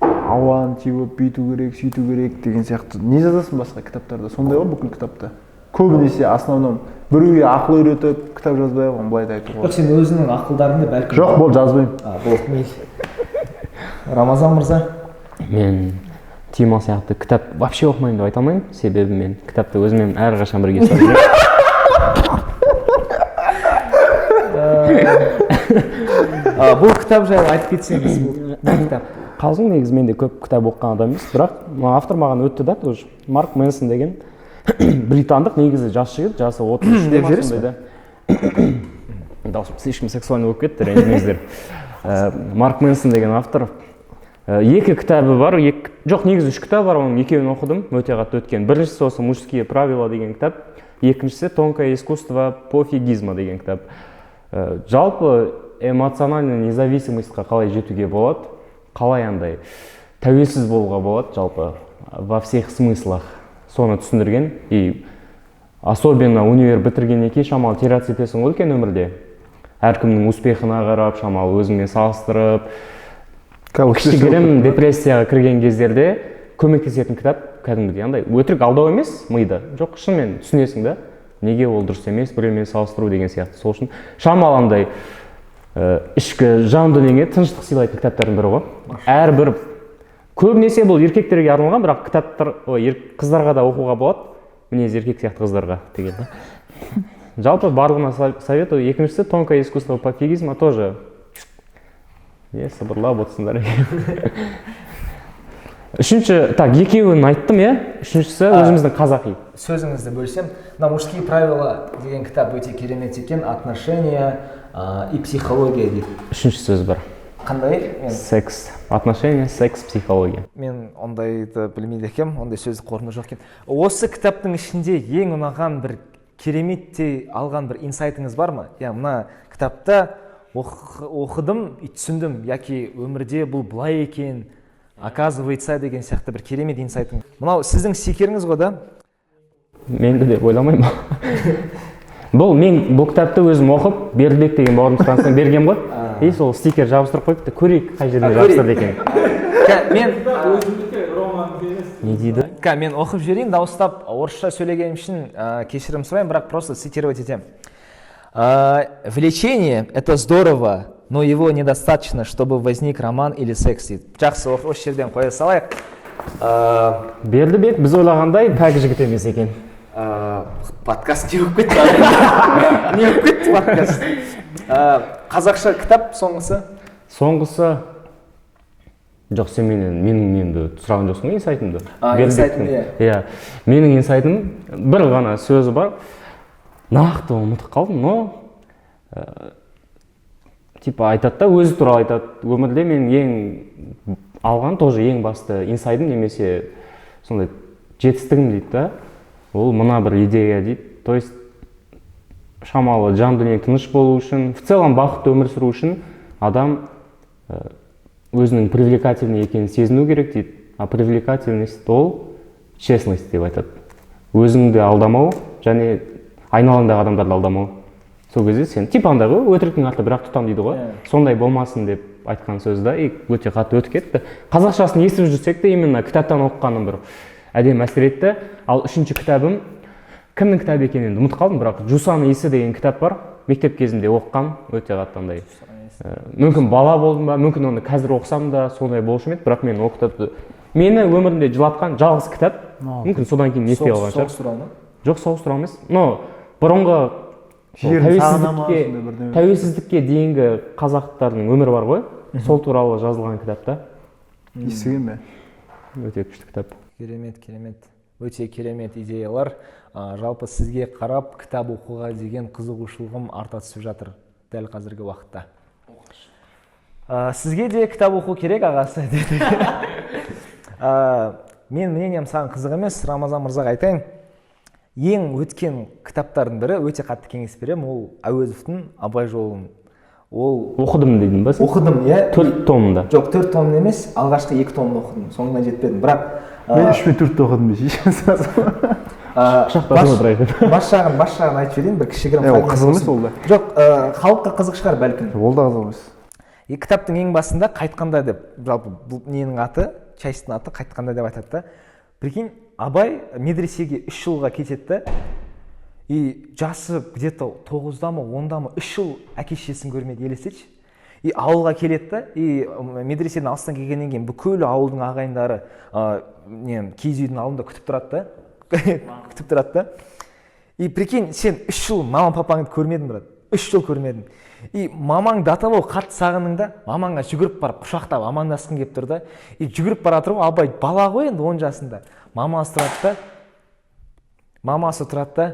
Ауаны теуіп, бүйту керек, сөйту керек деген сияқты. Не жазасың басқа кітаптарда? Сондай ғой бүкіл кітапта. Көбінесе основном біреуге ақыл үйретіп кітап жазбай ақ, оны былай да айтуға Жоқ, болады. сен өзіңнің ақылдарыңды бәлкім. Жоқ, болды, жазбаймын. А, болды, мейлі. Рамазан мырза? Мен Тима сияқты кітап вообще оқымаймын деп айта алмаймын, себебі мен кітапты өзіммен әрқашан бірге ұстап жүремін. Бұл кітап жайлы айтып кетсеңіз, бұл не кітап? Қалжың, негізі мен де көп кітап оқыған адам емес, бірақ мына автор маған өтті да тоже. Марк Мэнсон деген британдық, негізі жас жігіт, жасы 33 Деп ма жібересіз сондай да. Даусым слишком сексуальный болып кетті, ренжімеңіздер. Марк Мэнсон деген автор. Екі кітабы бар, екі, жоқ, негізі үш кітабы бар, оның екеуін оқыдым, өте қатты өткен. Біріншісі осы «Мужские правила» деген кітап, екіншісі «Тонкое искусство пофигизма» деген кітап. Жалпы эмоциональный независимостьқа қалай жетуге болады, қалай андай тәуелсіз болуға болады, жалпы во всех смыслах соны түсіндірген. И Особенно универ бітіргеннен кейін шамалы теряться етесің ғой үлкен өмірде, әркімнің успехына қарап, шамалы өзіңмен салыстырып, кішігірім депрессияға кірген кездерде көмектесетін кітап. Кәдімгідей андай өтірік алдау емес миды, жоқ, шынымен түсінесің да, неге ол дұрыс емес біреумен салыстыру деген сияқты. Сол үшін шамалы андай ішкі жан дүниеңе тыныштық сыйлайтын кітаптардың бірі ғой. Әрбір, көбінесе бұл еркектерге арналған, бірақ кітаптар, ой, қыздарға да оқуға болады, мінезі еркек сияқты қыздарға деген да. Жалпы барлығына советую. Екіншісі — «Тонкое искусство пофигизма» тоже. Не сыбырлап отырсыңдар? Үшінші, так, екеуін айттым, иә. Үшіншісі өзіміздің қазақи. Сөзіңізді бөлсем, мына «Мужские правила» деген кітап өте керемет екен, отношения и психология дейді. Үшінші сөз бар. Қандай? Мен Секс, отношения, секс, психология. Мен ондайды білмейді екенмін, ондай сөздік қорымда жоқ екен. Осы кітаптың ішінде ең ұнаған, бір кереметтей алған бір инсайтыңыз бар ма? Иә, мына кітапта оқыдым и түсіндім яки өмірде бұл былай екен, оказывается, деген сияқты бір керемет инсайтың. Мынау сіздің стикеріңіз ғой да? Менді деп ойламаймын. Бұл мен бұл кітапты өзім оқып, Бердібек деген бауырым сұранысынан бергем ғой, и сол стикер жабыстырып қойыпты. Көрейік, қай жеріне жабыстырды екен. Мен Не дейді? Мен оқып жіберейін дауыстап. Орысша сөйлегенім үшін кешірім сұраймын, бірақ просто цитировать етемін. «Влечение – это здорово, но его недостаточно, чтобы возник роман или секс», дейді. Жақсы, осы жерден қоя салайық. Бердібек біз ойлағандай пәк жігіт емес екен. Подкаст не болып кетті? Не болып кетті подкаст? Қазақша кітап соңғысы? Соңғысы, жоқ, сен менен менің немді сұраған жоқсың ғой, инсайтымды. А, Бердібектің. инсайтың, иә. Иә, менің инсайтым бір ғана сөзі бар, нақты ұмытып қалдым, но типа айтады да, өзі туралы айтады: өмірде менің ең алған, тоже ең басты инсайтым немесе сондай жетістігім дейді да, ол мына бір идея дейді. То есть шамалы жан дүниең тыныш болу үшін, в целом бақытты өмір сүру үшін адам өзінің привлекательный екенін сезіну керек дейді. А привлекательность ол честность деп айтады, өзіңді алдамау және айналаңдағы адамдарды алдамау. Сол кезде сен типа андай ғой, өтіріктің арты бір ақ тұтам дейді ғой. Сондай болмасын деп айтқан сөз да, и өте қатты өтіп кетті. Қазақшасын естіп жүрсек те, именно кітаптан оқығаным бір әдемі әсер етті. Ал үшінші кітабым кімнің кітабы екенін енді ұмытып қалдым, бірақ «Жусан иісі» деген кітап бар, мектеп кезінде оқығам. Өте қатты андай, мүмкін бала болдым ба, мүмкін оны қазір оқысам да сондай болушы ма еді, бірақ мен ол кітапты, мені өмірімде жылатқан жалғыз кітап. Мүмкін содан кейін есте қалған шығар. Соғыс туралы ма? Жоқ, соғыс туралы емес, но бұрынғы сол Жерін сағына ма, тәуелсіздікке сондай бірдеме. тәуелсіздікке дейінгі қазақтардың өмірі бар ғой, сол туралы жазылған кітап та. Естіген бе? Өте күшті кітап. Керемет, керемет, өте керемет идеялар. Жалпы сізге қарап кітап оқуға деген қызығушылығым арта түсіп жатыр дәл қазіргі уақытта. Сізге де кітап оқу керек, ағасы деді. Мен мнением саған қызық емес, Рамазан мырзаға айтайын. Ең өткен кітаптардың бірі, өте қатты кеңес беремін, ол Әуезовтің «Абай жолын». Ол Оқыдым дедің ба сен? Оқыдым, иә. Төрт томында? Жоқ, төрт томын емес, алғашқы екі томын оқыдым, соңына жетпедім, бірақ Мен үш пен төртті оқыдым десейші. Құшақтасып отырайық. Бас жағын айтып жіберейін, бір кішігірім Е, ол фрагмент қызық емес болсын. ол да. Жоқ, халыққа қызық шығар бәлкім. Ол да қызық емес. И кітаптың ең басында «Қайтқанда» деп, жалпы бұл ненің аты, частьтің аты «Қайтқанда» деп айтады да. Прикинь, Абай медресеге 3 жылға кетеді да, и жасы где то 9-да ма, 10-да ма, 3 жыл әке шешесін көрмеді, елестетші. И ауылға келеді да, и медреседен алыстан келгеннен кейін бүкіл ауылдың ағайындары не киіз үйдің алдында күтіп тұрады да, күтіп тұрады да. И прикинь, сен 3 жыл мама папаңды көрмедің, брат, 3 жыл көрмедің. И мамаң до того қатты сағындың да, мамаңа жүгіріп барып құшақтап амандасқың келіп тұр да. И жүгіріп бара жатыр ғой Абай, бала ғой енді, 10 жасында. Мамасы тұрады да, мамасы тұрады да,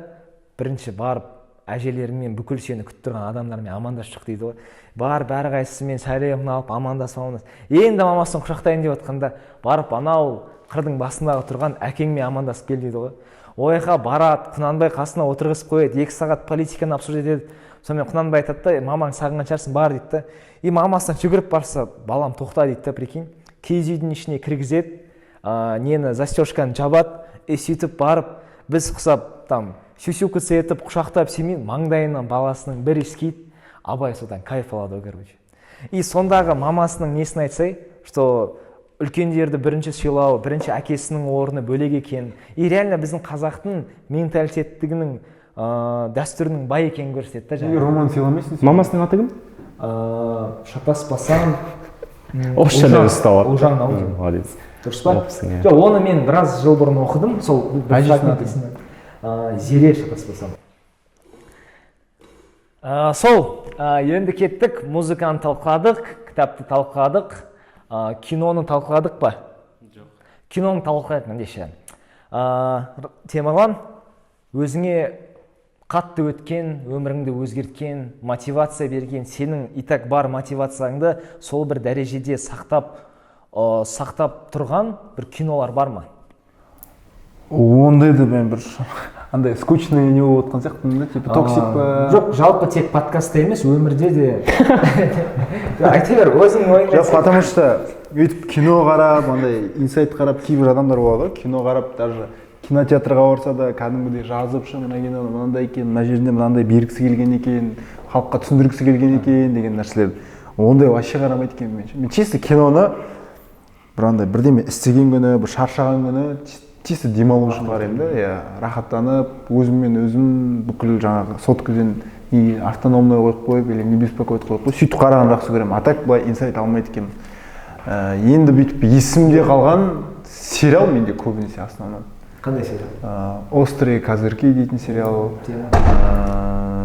бірінші барып әжелеріңмен, бүкіл сені күтіп тұрған адамдармен амандасып шық дейді ғой. Барып әрқайсысымен сәлемін алып, амандасып, амандасып, енді мамасын құшақтайын деп жатқанда, барып анау қырдың басындағы тұрған әкеңмен амандасып кел дейді ғой. Ойға барады, Құнанбай қасына отырғызып қояды, 2 сағат политиканы обсуждать етеді. Сонымен Құнанбай айтады да: «Мамаң сағынған шығарсың, бар», – дейді да. И мамасына жүгіріп барса, «Балам, тоқта», – дейді да. Прикинь, киіз үйдің ішіне кіргізеді, нені, застежканы жабады. И сөйтіп барып, біз құсап там Сюсюкаться етіп, құшақтап сүймей, маңдайынан баласының бір иіскейді. Абай содан кайф алады ғой, короче. И сондағы мамасының несін айтсай, что үлкендерді бірінші сыйлау, бірінші әкесінің орны бөлек екен. И реально біздің қазақтың менталитеттігінің, дәстүрінің бай екенін көрсетеді да Неге жаңағы. Роман сыйламайсың сен? Мамасының аты кім? Шатаспасам, Орысша Ұлжан. деп ұстап. Ұлжан ау деймін. Молодец. Дұрыс па? Оқыпсың, иә. Жоқ, оны мен біраз жыл бұрын оқыдым сол бір Әжесінің фрагмент аты кім? есімде. Зере, шатаспасам. Сол, енді кеттік, музыканы талқыладық, кітапты талқыладық, киноны талқыладық па? Жоқ. Киноны талқылайық ендеше. Темірлан, өзіңе қатты өткен, өміріңді өзгерткен, мотивация берген, сенің и так бар мотивацияңды сол бір дәрежеде сақтап тұрған бір кинолар бар ма? Ондайды мен бір андай скучный не болып отқан сияқтымын да, типа токсик па? Жоқ, жалпы тек подкастта емес, өмірде де. Айта бер өзіңнің ойыңды. Жоқ, потому что өйтіп кино қарап, андай инсайт қарап, кейбір адамдар болады ғой, кино қарап, даже кинотеатрға барса да, кәдімгідей жазып шы, мына кино мынандай екен, мына жерінде мынандай бергісі келген екен, халыққа түсіндіргісі келген екен деген нәрселер. Ондай вообще қарамайды екенмін мен ше. Мен чисто киноны бір андай бірдеме істеген күні, бір шаршаған күні, чисто демалу үшін қараймын да, иә, рахаттанып, өзіммен өзім, бүкіл жаңағы соткадан не автономный қойып қойып или не беспокоить қойып қойып, сөйтіп қарағанды жақсы көремін. А так былай инсайт алмайды екенмін. Енді бүйтіп есімде қалған сериал менде көбінесе, основном. Қандай сериал? «Острые козырьки» дейтін сериал. Тема.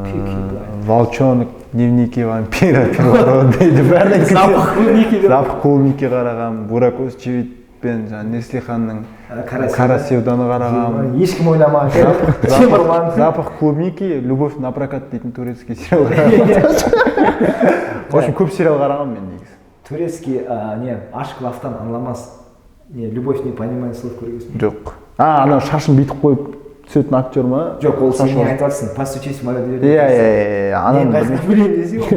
Peaky Blinders. «Волчонок», «Дневники вампира», «Первородный» деп бәрін айтып кетсем. «Запах клубники» деп. «Запах клубники» қарағанмын, Бурак Өзчевитпен жаңағы Неслиханның «Қара «Қара севданы» қарағанмын. Ешкім ойламаған. Темірлан. «Запах клубники», «Любовь на прокат» дейтін турецкий сериал қарағанмын. В общем, көп сериал қарағанмын мен негізі. Турецкий, не, «Aşk laftan anlamaz», не, «Любовь не понимает слов» көргенсің бе? Жоқ. А, анау шашын бүйтіп қойып түсетін актер ма? Жоқ, ол сен Шашы не бар. айтып жатырсың, «Постучись в мою дверь». Иә, Мен ананы қайсысын білемін десең ғой.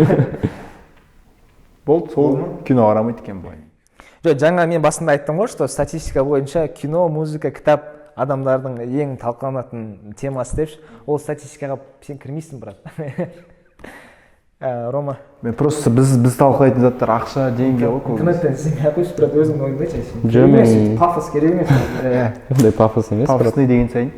Болды, сол кино қарамайды екен былай. Жоқ, жаңа мен басында айттым ғой, что статистика бойынша кино, музыка, кітап адамдардың ең талқыланатын темасы депші. Ол статистикаға сен кірмейсің, брат. Рома. Мен просто біз талқылайтын заттар ақша, деньги ғой көбінесе. Интернеттен іздемей ақ қойшы, брат, өзіңнің ойыңды айтшы сен. Жоқ, Керек емес, мен- пафос керек емес. Иә. Ондай пафос емес, брат. Пафосный деген сайын.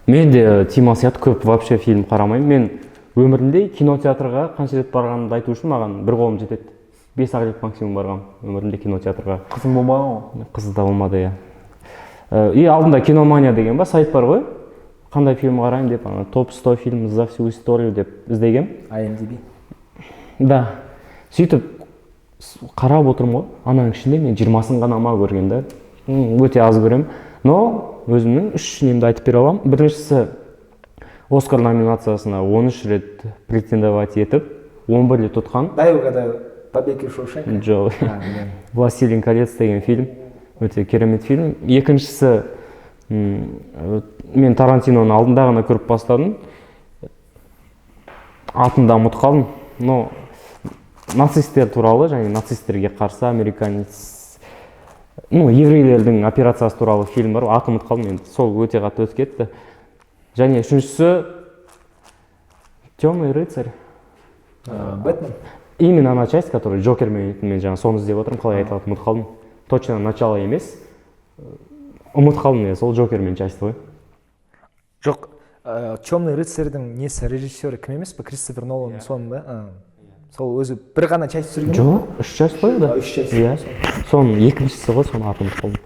Мен де Тима сияқты көп вообще фильм қарамаймын. Мен өмірімде кинотеатрға қанша рет барғанымды айту үшін маған бір қолым жетеді, бес ақ рет максимум барғанмын өмірімде кинотеатрға. Қызың болмаған ғой. Қызы да болмады, иә. И алдында «Киномания» деген ба сайт бар ғой, қандай фильм қараймын деп, ана топ 100 фильм за всю историю деп іздегем. IMDb. Да, сөйтіп қарап отырмын ғой, ананың ішінде мен 20-сын ғана ма көрген да. Өте аз көремін. Но өзімнің үш немді айтып бере аламын. Біріншісі: «Оскар» номинациясына 13 рет претендовать етіп, 11 рет ұтқан. Дай угадаю: «Побег из Шоушенка»? Жоқ. А, білемін. «Властелин колец» деген фильм, өте керемет фильм. Екіншісі, мен Тарантиноны алдында ғана көріп бастадым, атын да ұмытып қалдым, но нацисттер туралы және нацистерге қарсы американец, ну, еврейлердің операциясы туралы фильм бар, атын ұмытып қалдым енді, сол өте қатты өтіп кетті. Және үшіншісі «Темный рыцарь». «Бэтмен»? Именно ана часть, которая Джокермен. Мен жаңа соны іздеп отырмын, қалай айтылатынын ұмытып қалдым точно. Начало емес, ұмытып қалдым, иә, сол Джокермен часть ғой. Жоқ, «Темный рыцарьдің» несі, режиссері кім емес па, Кристофер Нолан, соның ба? А, сол өзі бір ғана часть түсірген ба? Жоқ, үш часть қой да. А, үш часть. Иә, соның екіншісі ғой, соның атын ұмытып қалдым.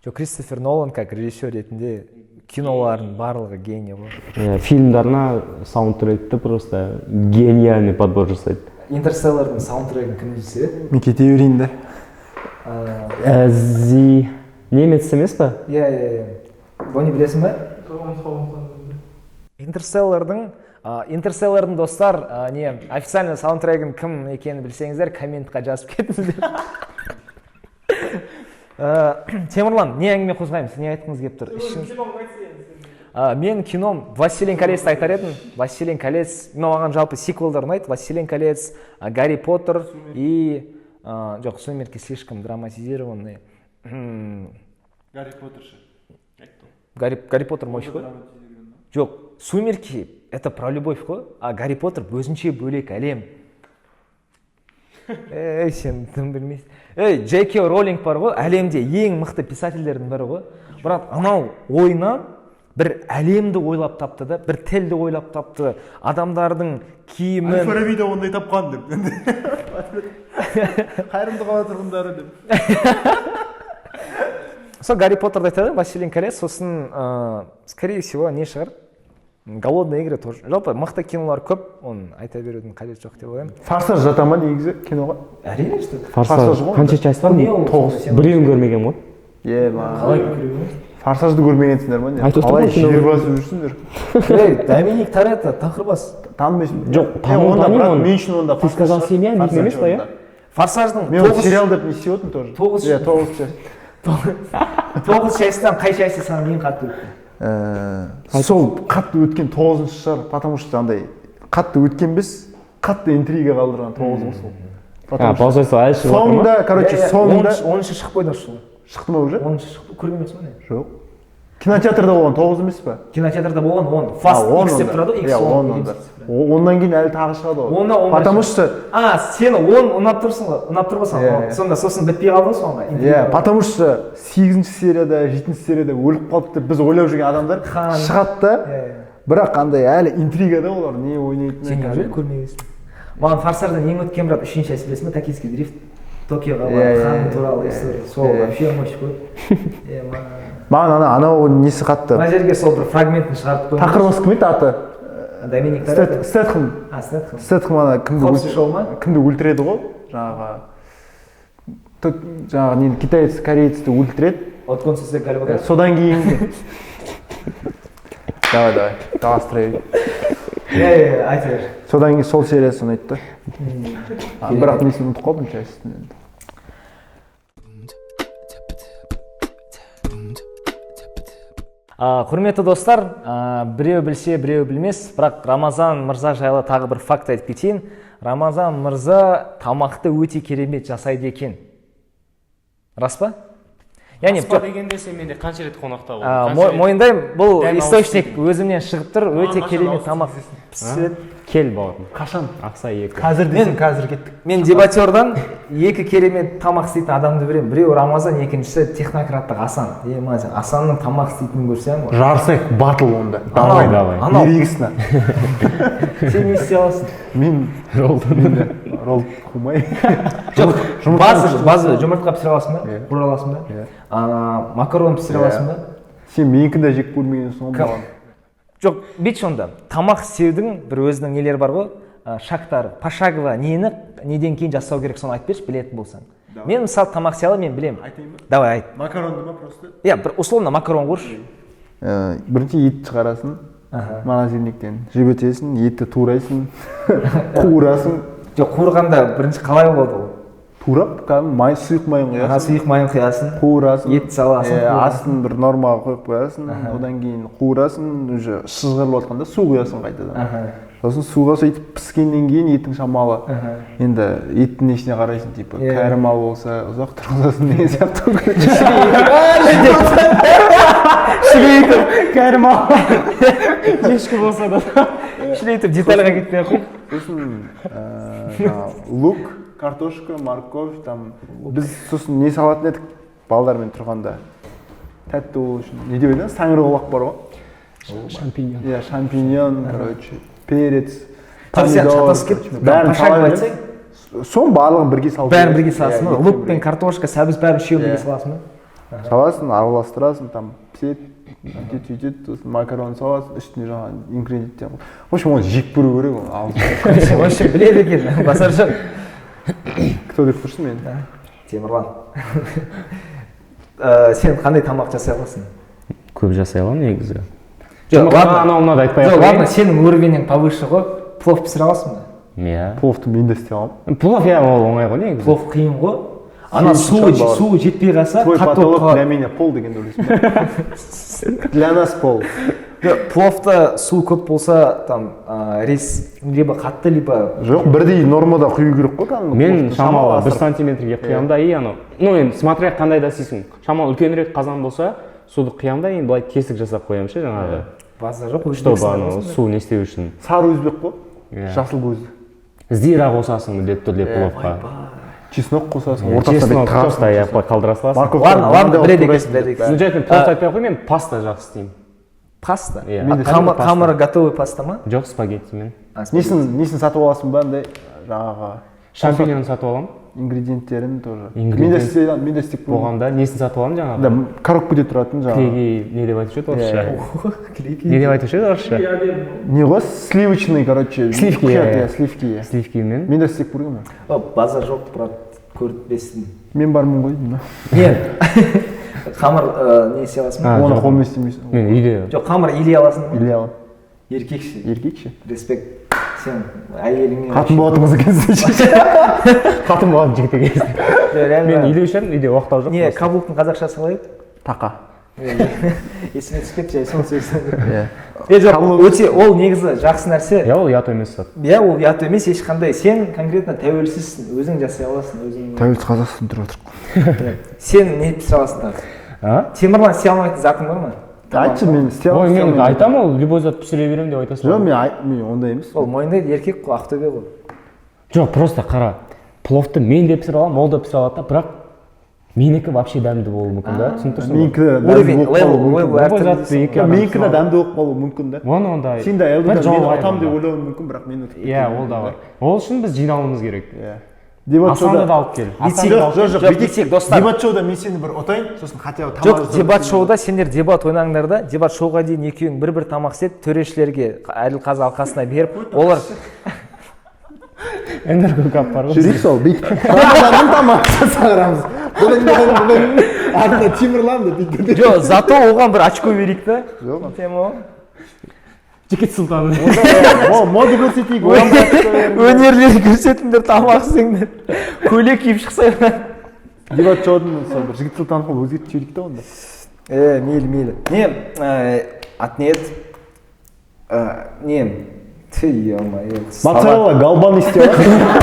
Жоқ, Кристофер Нолан как режиссер ретінде кинолардың барлығы гений ғой. Иә, фильмдарына саундтректі просто гениальный подбор жасайды. «Интерстеллардың» саундтрегін кім жасады? Мен кете берейін да. Зи немец емес па? Иә, Бони, білесің ба? «Интерстеллардың», достар, не, официально саундтрегін кім екенін білсеңіздер, комментқа жазып кетіңіздер. Темірлан, не әңгіме қозғаймыз, не айтқыңыз келіп тұр? Мен кином «Властелин колецті» айтар едім. «Властелин колец», маған жалпы сиквелдар ұнайды: «Властелин колец», «Гарри Поттер» и жоқ, «Сумерки» слишком драматизированный. «Гарри Поттер» ше? Гарри Поттер мощь қой. Жоқ, «Сумерки» это про любовь қой, а «Гарри Поттер» өзінше бөлек әлем. Ей, сен дым білмейсің. Ей, Джей Кей Роллинг бар ғой, әлемде ең мықты писательдердің бірі ғой, брат. Анау ойынан бір әлемді ойлап тапты да, бір тілді ойлап тапты, адамдардың киімін. Әл Фараби да ондай тапқан деп. Қайырымды қала тұрғындары деп. Сол «Гарри Поттерді» айтады, «Властелин колец», сосын скорее всего не шығар, «Голодные игры» тоже. Жалпы мықты кинолар көп, оны айта берудің қажеті жоқ деп ойлаймын. «Форсаж» жата ма негізі киноға? Әрине, что. «Форсаж» ғой. Қанша часть бар? Не ол? Тоғыз. Біреуін көрмегенмін ғой. Е, ма. Қалай көрмегенсің? «Форсажды» көрмегенсіңдер ма, не? Айтып Қалай отырмын ғой, кино. жер басып жүрсіңдер? Ей, Доминик Торетто, тақырбас. Танымайсың? Жоқ, Е, тану- онда, танимын брат, оны. мен үшін онда «Ты сказал «Форсаж» семья» дейтін «Форсаж» емес па, иә? онда. «Форсаждың» Мен оны тоғыз сериал деп не істеп отырмын тоже. Тоғыз. Иә, тоғыз часть. 9 частьтан қай части саған ең қатты өтті? Сол қатты өткен тоғызыншы шығар, потому что андай қатты өткен емес, қатты интрига қалдырған тоғыз ғой сол. А, Потому что получается, әлі шығып жатыр ма? соңында, короче, Иә, иә, соңында 10-шы шығып қойды осы жылы. Шықты ма уже? 10-шы шықты, көрген жоқсың ба, не? Жоқ, кинотеатрда болған тоғыз емес па? Кинотеатрда болған 10. А, «Фаст он Икс» деп онда. тұрады ғой, икс Иә, 10 он деген онда. цифра. Оннан кейін әлі тағы шығады ғой. Онда он Потому бірінші. что А, сен 10 ұнап тұрсың ғой, ұнап тұр ғой саған. Иә, 10. иә. Сонда сосын бітпей қалды ғой соңғы. Иә, потому что сегізінші серияда, жетінші серияда өліп қалды деп біз ойлап жүрген адамдар Хан. шығады да, Иә, иә. бірақ андай әлі интрига да, олар не ойнайтыны. Сен неужели көрмегенсің? Маған «Форсаждан» ең өткен, брат, үшінші часть, білесің ба, токийский дрифт, Токиоға Иә, барып, иә, хан иә, туралы иә, история. Сол иә. вообще мощь қой. Е, Маған ана анау несі қатты. Мына жерге сол бір фрагментін шығарып қойыңыз. Тақырбас кім еді аты? Доминик Торетто. Стэтхэм. А, Стэтхэм. Стэтхэм ана кімді «Хоббс и Шоу» ма? Кімді өлтіреді ғой жаңағы, жаңағы нені, китаец, кореецті өлтіреді. «Отгон сөзі Голливуда». Содан кейін, давай, давай, жалғастыра берейік. Иә, айта бер. Содан кейін сол сериясы ұнайды да. А, бірақ несін ұмытып қалдым, часть ін енді. Құрметті достар, біреу білсе, біреу білмес, бірақ Рамазан мырза жайлы тағы бір факт айтып кетейін. Рамазан мырза тамақты өте керемет жасайды екен. Рас па? Яғни Рас па жоқ, дегенде, сен менде қанша рет қонақта болдың? А, Қанша рет мойындаймын, бұл дәм ауыз источник тидің? өзімнен шығып тұр, өте Қашан керемет ауыз тамақ пісіреді. Кел, бауырым. Қашан? Ақсай екі. Қазір десең, қазір кеттік. Мен дебатердан екі керемет тамақ істейтін адамды білемін. Біреуі Рамазан, екіншісі технократтық Асан. Е, ма, сен Асанның тамақ істейтінін көрсең ғой. Жарысайық, батл онда. Давай, давай. Анау, Ерегісіне. сен не істей аласың? Мен ролл, ролл қумай. Жоқ, Жұмыртқа база, база, жұмыртқа пісіре аласың ба? Иә. Қуыра аласың ба? Иә. А, макарон пісіре Иә. аласың ба? Сен менікін де жеп көрмегенсің ғой, Кім? маған. Жоқ, бүйтші онда. Тамақ істеудің бір өзінің нелері бар ғой, шагтары, пошагово нені неден кейін жасау керек, соны айтып берші, білетін болсаң. Мен мысалы тамақ істей аламын, мен білемін. Айтайын ба? Давай, айт. Макаронды ма просто? Иә, бір условно макарон қуыршы. Бірінші ет шығарасың морозильниктен, жібітесің, етті турайсың, қуырасың. Жоқ, қуырғанда бірінші қалай болады ол? Турап, кәдімгі май, сұйық майын Аха, құясың. Сұйық майын құясың. Қуырасың. Ет саласың, Иә, қуырасың. астын бір нормаға қойып қоясың. Одан кейін қуырасың, уже шыжғырылып жатқанда су құясың қайтадан. Сосын суға сөйтіп піскеннен кейін еттің шамалы, енді еттің несіне қарайсың, типа кәрі мал болса, ұзақ тұрғызасың деген сияқты. Кәрі мал. Ешкі болса да. Шүлейтіп детальға кетпей ақ қой. Сосын жаңағы лук, картошка, морковь там. Біз сосын не салатын едік балдармен тұрғанда, тәтті болу үшін, не деп айтады, саңырауқұлақ бар ғой. Шампиньон. Иә, шампиньон, короче, перец, Жоқ, сен помидор, шатасып кеттің. бәрін Пошагово сала айтсаң. береміз. Соның барлығын бірге салып Бәрін бірге жібересің. саласың ба? Иә, Лук пен бірге. картошка, сәбіз, бәрін үшеуін бірге Иә. саласың ба? Саласың, араластырасың, там піседі, сөйтеді, сөйтеді, сосын макарон саласың үстіне, жаңағы ингредиенттер. В общем, оны жеп көру керек, оны ауызға. В общем, біледі екен басар жоқ. Кто деп тұрсың мен? Темірлан, сен қандай тамақ жасай аласың? Көп жасай аламын негізі. Жоқ, Жұмыртқа, ладно. анау мынауды айтпай ақ Жоқ, ладно, қояйын. сенің уровенің повыше ғой. Плов пісіре аласың ба? Иә. Пловты мен де істей аламын. Плов, иә, ол оңай ғой негізі. Плов қиын ғой. Ана Сен суы үшін бауырым. суы жетпей қалса, Твой қатты болып потолок қалады. для меня пол дегенді ойлайсың ба? Для нас пол. Жоқ, пловта су көп болса, там рис либо қатты, либо Жоқ, бірдей нормада құю керек қой кәдімгі Мен пловты. шамалы бір асырып. сантиметрге құямын да, и анау, ну енді смотря қандай да істейсің, шамалы үлкенірек қазан болса. Суды құямын да, енді былай тесік жасап қоямын ше жаңағы. Базар жоқ. Чтобы анау су не істеу үшін. Сары өзбек қой. Иә. Жасыл көзді. Зира қосасың міндетті түрде пловқа. Чеснок қосасың, ортасына Чеснок бүйтіп тығасың. просто, иә, былай қалдыра саласың. Морковь. Ладно, ладно, біледі екенсің, біледі Ну, екенсің. жай, мен плов айтпай ақ қояйын, мен паста жақсы істеймін. Паста? Иә. А, Паста. қамыры готовый паста ма? Жоқ, спагеттимен. А, спагетти. Несін сатып аласың ба, андай жаңағы? Шампиньон сатып аламын. Ингредиенттерін тоже. Ингредиент. Мен де істей аламын, мен де істеп көргенмін. Болғанда несін сатып аламын жаңағы? Да, коробкада тұратын жаңағы. Клейкий не деп айтушы еді орысша? Не деп айтушы еді орысша? Не ғой, сливочный, короче. Сливки, құяды, иә. иә, сливки, иә. Сливкимен. Мен де істеп көргенмін. О, базар жоқ, брат, көріппесін. Мен бармын ғой деймін. Не, қамыр не істей аласың ба? А, Оны жоқ. қолмен істемейсің. Мен үйде. Жоқ, қамыр илей аласың ба? Илей аламын. Еркекше. Еркекше. Респект. Сен әйеліңе. Қатын болатын қыз екенсің. Қатын болған жігіт екенсің. Жоқ, реально. Мен илеу шығармын, үйде уақыт жоқ. Не, каблуктың қазақшасы қалай еді? Тақа. Есіме түсіп кетті жай сол сөз. Иә. Е, жоқ, өте ол негізі жақсы нәрсе. Иә, ол ұят емес зат. Иә, ол ұят емес ешқандай. Сен конкретно тәуелсізсің, өзің жасай аласың, өзің. Тәуелсіз Қазақстан тұрып отырмық. Сен не пісіре аласың тағы? А? Темірлан, істей алмайтын затың бар ма? Айтшы, мен істей Ой, аламын. мен айтамын, ол любой зат пісіре беремін деп айтасың. Жоқ, мен ондай емес. Ол мойындайды, еркек қой, Ақтөбе ғой. Жоқ, просто қара. Пловты мен де пісіре аламын, ол да пісіре алады да, бірақ менікі вообще дәмді болуы мүмкін да, түсініп тұрсың ба? Менікі де дәмді Уровень, болып қалуы level, мүмкін. level Любой әртүрлі затты дейсің екі ғой. адам Менікі де пісіре алады. дәмді болып қалуы мүмкін да. Оны ондай. Сен де бір Элдодан жолы мені бар ұтамын деп онда. ойлауың мүмкін, бірақ мен ұтып Иә, ол да бар. Ол үшін біз жиналуымыз керек. Иә. Дебат Асанды шоуда. да алып кел. Бүйтсек- Жоқ, жоқ, жоқ, Жоқ, бүйтейік. бүйтсек, достар. Дебат шоуда мен сені бір ұтайын, сосын хотя бы тамақ Жоқ, жасап дебат берейін. шоуда сендер дебат ойнаңдар да, дебат шоуға дейін екеуің бір-бір тамақ істеп, төрешілерге әділ қазы алқасына беріп, олар Энергокап бар ғой. Жүрейік сол, бүйтіп. Рамазанның тамақ жасағырамыз. Бұның, бұның, бұның. Артына Темірлан деп бүйтіп. Жоқ, зато оған бір очко берейік та. Жоқ. Тема ғой. Жігіт сұлтаны. Мода көрсетейік, оған да очко береміз. Өнерлер көрсетіңдер, тамақ істеңдер. Көйлек киіп шықса. Дебат шоудың сол бір жігіт сұлтан қылып өзгертіп жіберейік та онда. Е, мейлі, мейлі. Не, ат не еді? Не, ты, ё-моё. Моцарелла галбаны істеп алайық.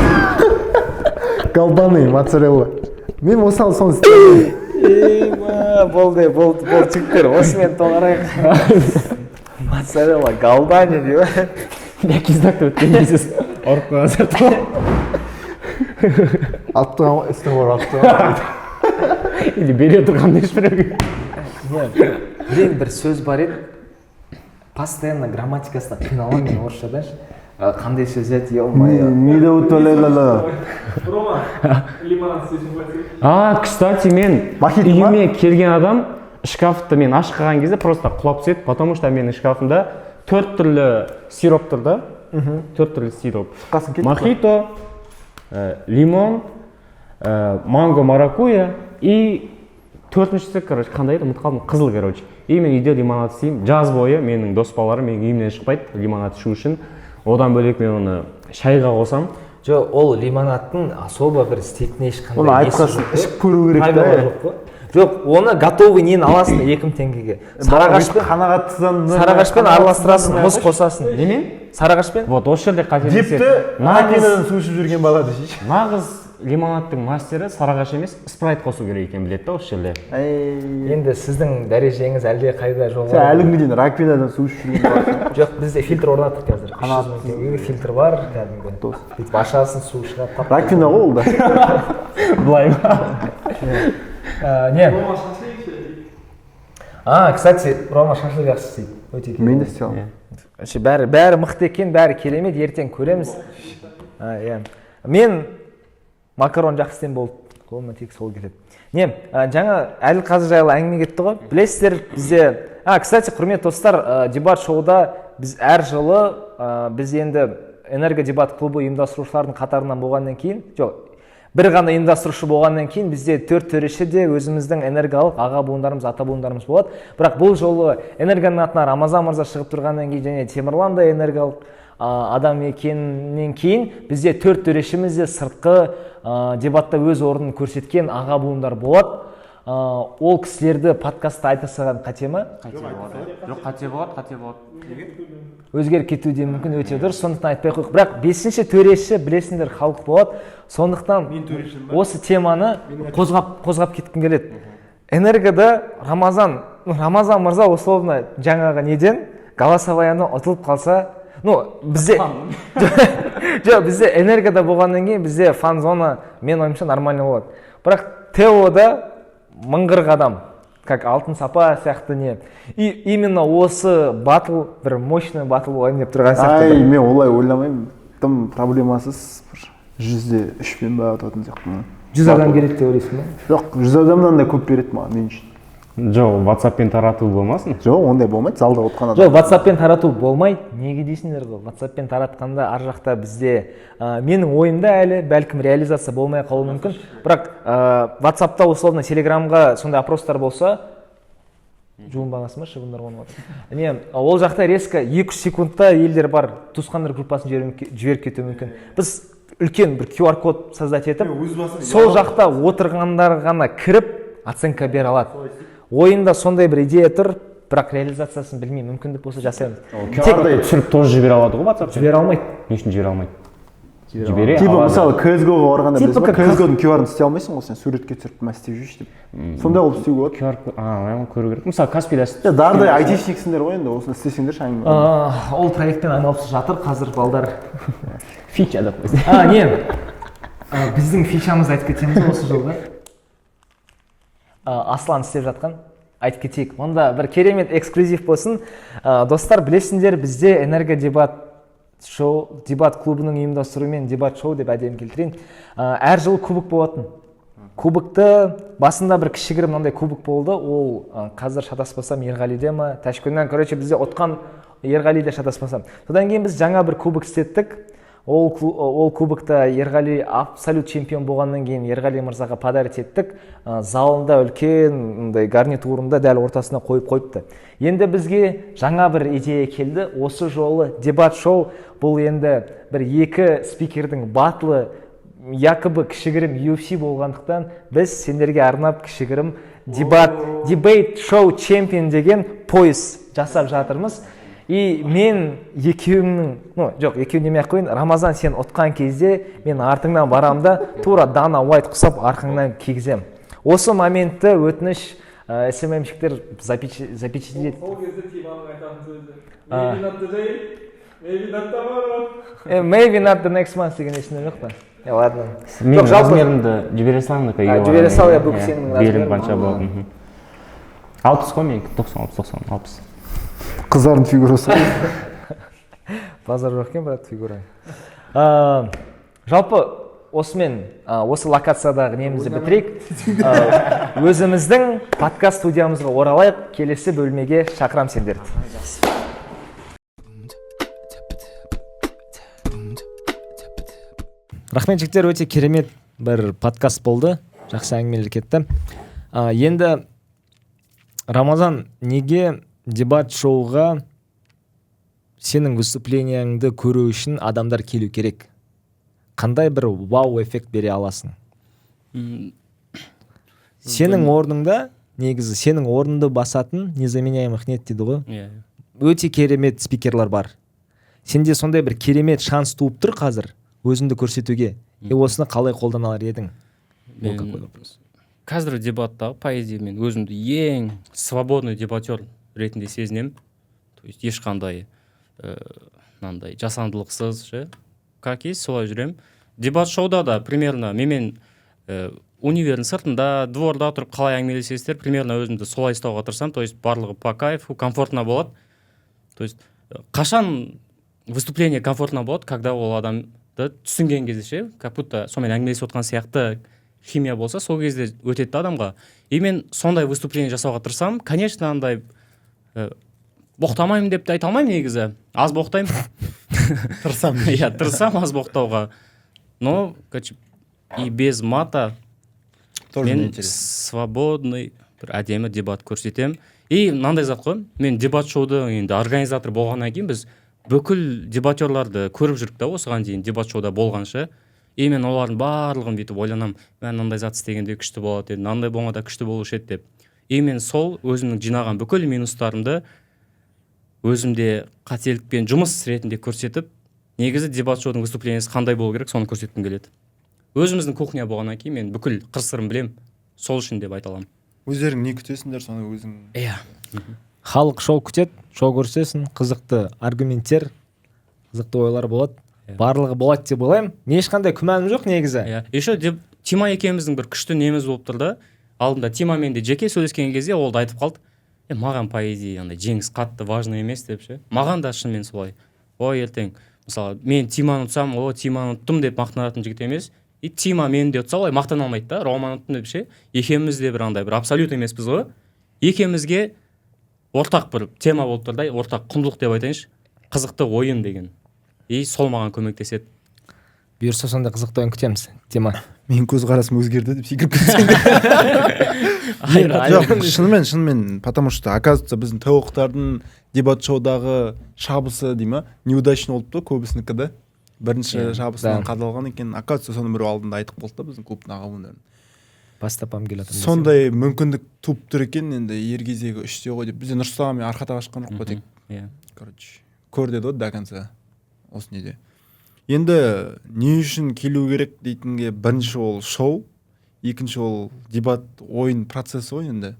Галбаны, моцарелла. Мен осал соны істеймін. Ема, болды, болды, болды, жігіттер, осымен тоғарайық. Моцарелла, галбани деп. Яки знакты өткен кезде ұрып қойған сияқты. Алып тұрған ғой, үстіне барып алып тұрған. Или бере тұрған ешбіреуге. Не, білемін, бір сөз бар еді. Постоянно грамматикасына қиналамын мен орысшадан ше. Қандай сөз еді, ё-моё. Рома, лимонад істеуші ба? А, кстати, мен Мохито ма? үйіме келген адам шкафты мен ашып қалған кезде просто құлап түседі, потому что менің шкафымда төрт түрлі сироп тұр да. Төрт түрлі сироп. Шыққасын кеттік қой. Мохито, лимон, манго маракуйя и төртіншісі, короче, қандай еді, ұмытып қалдым, қызыл, короче. И мен үйде лимонад істеймін. Жаз бойы менің дос балаларым менің үйімнен шықпайды лимонад ішу үшін. Одан бөлек мен оны шайға қосамын. Жоқ, ол лимонадтың особо бір істейтін ешқандай Оны несі айтқасын жоқ қой. ішіп көру керек та. Правила жоқ қой. Жоқ, оны готовый нені аласың 2000 теңгеге. Сарыағашпен Қанағатсыздан сарыағашпен араластырасың, мұз қосасың. Немен? Сарыағашпен? Вот осы жерде қателеседі. Депті, Нағыз раковинадан су ішіп жүрген бала десейші. Нағыз лимонадтың мастері сарыағаш емес, спрайт қосу керек екенін біледі да осы жерде. Енді сіздің дәрежеңіз әлде қайда Сен жоғары. әлі күнге дейін раковинадан су ішіп жүрген баласың. Жоқ, бізде фильтр орнаттық қазір. 300 мың теңгеге фильтр бар кәдімгі. Бүйтіп ашасың, су шығады. Тап. Раковина ғой ол да. Былай ма? Не? Рома шашлык ше дейді. А, кстати, Рома шашлык жақсы істейді. Өте керемет. Мен де істей аламын. Вообще бәрі мықты екен, бәрі керемет, ертең көреміз. А, иә. Мен макарон жақсы істеймін болды. Қолыма тек сол келеді. Не, жаңа әділ қазы жайлы әңгіме кетті ғой. Білесіздер, бізде, а, кстати, құрметті достар, дебат шоуда біз әр жылы, біз енді энергодебат клубы ұйымдастырушылардың қатарынан болғаннан кейін, жоқ, бір ғана ұйымдастырушы болғаннан кейін бізде төрт төреші де өзіміздің энергиялық аға буындарымыз, ата буындарымыз болады. Бірақ бұл жолы энергияның атына Рамазан мырза шығып тұрғаннан кейін және Темірлан да энергиялық адам екенінен кейін бізде төрт төрешіміз де сыртқы дебатта өз орнын көрсеткен аға буындар болады. Ол кісілерді подкастта айта салған қате ма? Жоқ, қате болады, қате болады. Өзгеріп кетуі де мүмкін, өте дұрыс, сондықтан айтпай қойық. Бірақ бесінші төреші білесіңдер халық болады, сондықтан осы теманы қозғап кеткім келеді. Энергода Рамазан, ну, Рамазан мырза условно жаңағы неден, голосованиядан ұтылып қалса, ну, бізде жоқ, бізде Энергода болғаннан кейін бізде фан зона, менің ойымша, нормально болады. Бірақ Теода 1040 адам, как Алтын сапа сияқты не, и именно осы батл бір мощный батл болайын деп тұрған сияқты. Ай, мен олай ойламаймын. Тым проблемасыз бір 103-пен ба ұтатын сияқтымын. 100 адам келеді деп ойлайсың ба? Жоқ, 100 адамнан да көп береді маған, мен үшін. Жоқ, ватсаппен тарату болмасын. Жоқ, ондай болмайды, залда отқан адам. Жоқ, ватсаппен тарату болмайды. Неге дейсіңдер ғой? Ватсаппен таратқанда ар жақта бізде, менің ойымда, әлі бәлкім реализация болмай қалуы мүмкін, бірақ ватсапта, условно, телеграмға сондай опростар болса, жуынбағансың ба, шыбындар қонып жатыр не, ол жақта резко 2-3 секундта елдер бар туысқандар группасын жіберіп кетуі мүмкін. Біз үлкен бір QR код создать етіп, сол жақта отырғандар ғана кіріп оценка бере алады. Ойымда сондай бір идея тұр, бірақ реализациясын білмеймін. Мүмкіндік болса, жасаймыз. QR-ды түсіріп тоже жібере алады ғой ватсаппен. Жібере алмайды. Не үшін жібере алмайды? Жібере Типа, алады. мысалы, CSGO-ға барғанда Типа білесің ба, как- CSGO-ның QR-ын істей алмайсың ғой сен, суретке түсіріп, мә, істеп жүрші деп. Сондай қылып істеуге болады. QR код, а, оны көру керек. Мысалы, Каспийда. Ja, дардай айтишниксіңдер ғой енді, осыны істесеңдерші, әңгіме. Ол проектпен айналысып жатыр қазір балдар. Фича деп қойсын. А, не, біздің фичамызды айтып кетеміз ба осы жылғы? Аслан істеп жатқан, айтып кетейік онда, бір керемет эксклюзив болсын. Достар, білесіңдер, бізде Энергодебат шоу, дебат клубының ұйымдастыруымен дебат шоу деп әдемі келтірейін. Әр жылы кубок болатын. Кубокты басында бір кішігірім мынандай кубок болды. Ол қазір, шатаспасам, Ерғалиде ма, Тәшкеннен, короче, бізде ұтқан Ерғалиде, шатаспасам. Содан кейін біз жаңа бір кубок істеттік. Ол кубокта Ерғали абсолют чемпион болғаннан кейін Ерғали мырзаға подарить еттік. Залында үлкен мындай гарнитурында дәл ортасына қойып қойыпты. Енді бізге жаңа бір идея келді. Осы жолы дебат шоу, бұл енді бір екі спикердің батлы, якобы кішігірім UFC болғандықтан, біз сендерге арнап кішігірім дебат, дебейт шоу чемпион деген пояс жасап жатырмыз. И мен екеуіңнің, ну жоқ, екеуін демей ақ қояйын, Рамазан, сен ұтқан кезде мен артыңнан барамын да, тура Дана Уайт құсап арқаңнан кигіземін. Осы моментті, өтініш, СММщиктер запечатлеть. Сол кезде Тиманың айтатын сөзі: А. «Maybe not today, maybe not tomorrow». Maybe not the next month деген есіңде жоқ па? Ладно. Мен Жоқ, жалпы- размерімді жібере саламын да. А, жібере сал, иә, бүкіл сенің Белім размерің. қанша болады. 60 қой менікі, 90, 60, 90, 60. Қыздардың фигурасы. Базар жоқ екен, брат, фигура. Жалпы осымен осы локациядағы немізді бітірейік. Өзіміздің подкаст студиямызға оралайық. Келесі бөлмеге шақырам сендерді. Рахмет, жігіттер, өте керемет бір подкаст болды, жақсы әңгімелер кетті. Енді, Рамазан, неге дебат шоуға сенің выступленияңды көру үшін адамдар келу керек? Қандай бір вау эффект бере аласың? Сенің орныңда, негізі, сенің орныңды басатын незаменяемых нет дейді ғой. Иә. Өте керемет спикерлар бар. Сенде сондай бір керемет шанс туып тұр қазір өзіңді көрсетуге, и осыны қалай қолдана алар едің? Мен Какой вопрос. Қазір дебаттағы, по идее, мен өзімді ең свободный дебатер ретінде сезінемін. То есть ешқандай мынандай жасандылықсыз ше, как есть, солай жүремін. Дебат шоуда да примерно менімен универдің сыртында, дворда тұрып қалай әңгімелесесіздер, примерно өзімді солай ұстауға тырысамын. То есть барлығы по кайфу, комфортно болады. То есть қашан выступление комфортно болады? Когда ол адамды түсінген кезде ше, как будто сонымен әңгімелесіп отқан сияқты химия болса, сол кезде өтеді да адамға. И мен сондай выступление жасауға тырысамын. Конечно, андай боқтамаймын деп те айта алмаймын, негізі аз боқтаймын. Тырысамын. Иә, тырысамын аз боқтауға, но, короче, и без мата. Тоже Мен мне интересно. свободный бір әдемі дебат көрсетемін. И мынандай зат қой, мен дебат шоуды енді организатор болғаннан кейін біз бүкіл дебатерларды көріп жүрдік та осыған дейін дебат шоуда болғанша. И мен олардың барлығын бүйтіп ойланамын: мә, мынандай зат істегенде күшті болады еді, мынандай болғанда күшті болушы еді деп. И мен сол өзімнің жинаған бүкіл минустарымды өзімде қателікпен жұмыс ретінде көрсетіп, негізі дебат шоудың выступлениесі қандай болу керек, соны көрсеткім келеді. Өзіміздің кухня болғаннан кейін мен бүкіл қыр сырын білемін, сол үшін деп айта аламын. Өздерің не күтесіңдер, соны өзің. Иә. Халық шоу күтеді, шоу көрсетесің, қызықты аргументтер, қызықты ойлар болады. Иә. Барлығы болады деп ойлаймын, мен ешқандай күмәнім жоқ негізі. Иә, еще деп Тима екеуміздің бір күшті неміз болып тұр да. Алдында Тимамен де жеке сөйлескен кезде ол да айтып қалды: «Е, маған, по идее, андай жеңіс қатты важный емес», — деп ше. Маған да шынымен солай. Ой, ертең, мысалы, мен Тиманы ұтсам, «О, Тиманы ұттым» деп мақтанатын жігіт емес, и Тима мені де ұтса, олай мақтана алмайды да, «Романы ұттым» деп ше. Екеуміз де бір андай бір абсолют емеспіз ғой, екеумізге ортақ бір тема болып тұр да, ортақ құндылық деп айтайыншы, қызықты ойын деген, и сол маған көмектеседі. Бұйырса, сондай қызықты ойын күтеміз, Тима. Менің көзқарасым өзгерді деп секіріп кетсең. Жоқ, шынымен, потому что, оказывается, біздің ТОО-қтардың дебат шоудағы шабысы дей ма, неудачный болып тұр көбісінікі да. Бірінші шабысынан қадалған екен, оказывается. Соны біреу алдында айтып қалды да, біздің клубтың аға буындарын. Бастапам келе жатыр. Сондай мүмкіндік туып тұр екен енді, ер кезегі үште ғой деп. Бізде Нұрсұлтан мен Арқат аға шыққан жоқ па тек. Иә. Короче, көр деді ғой до конца осы неде. Енді не үшін келу керек дейтінге, бірінші ол шоу, екінші ол дебат ойын процесі ғой. Енді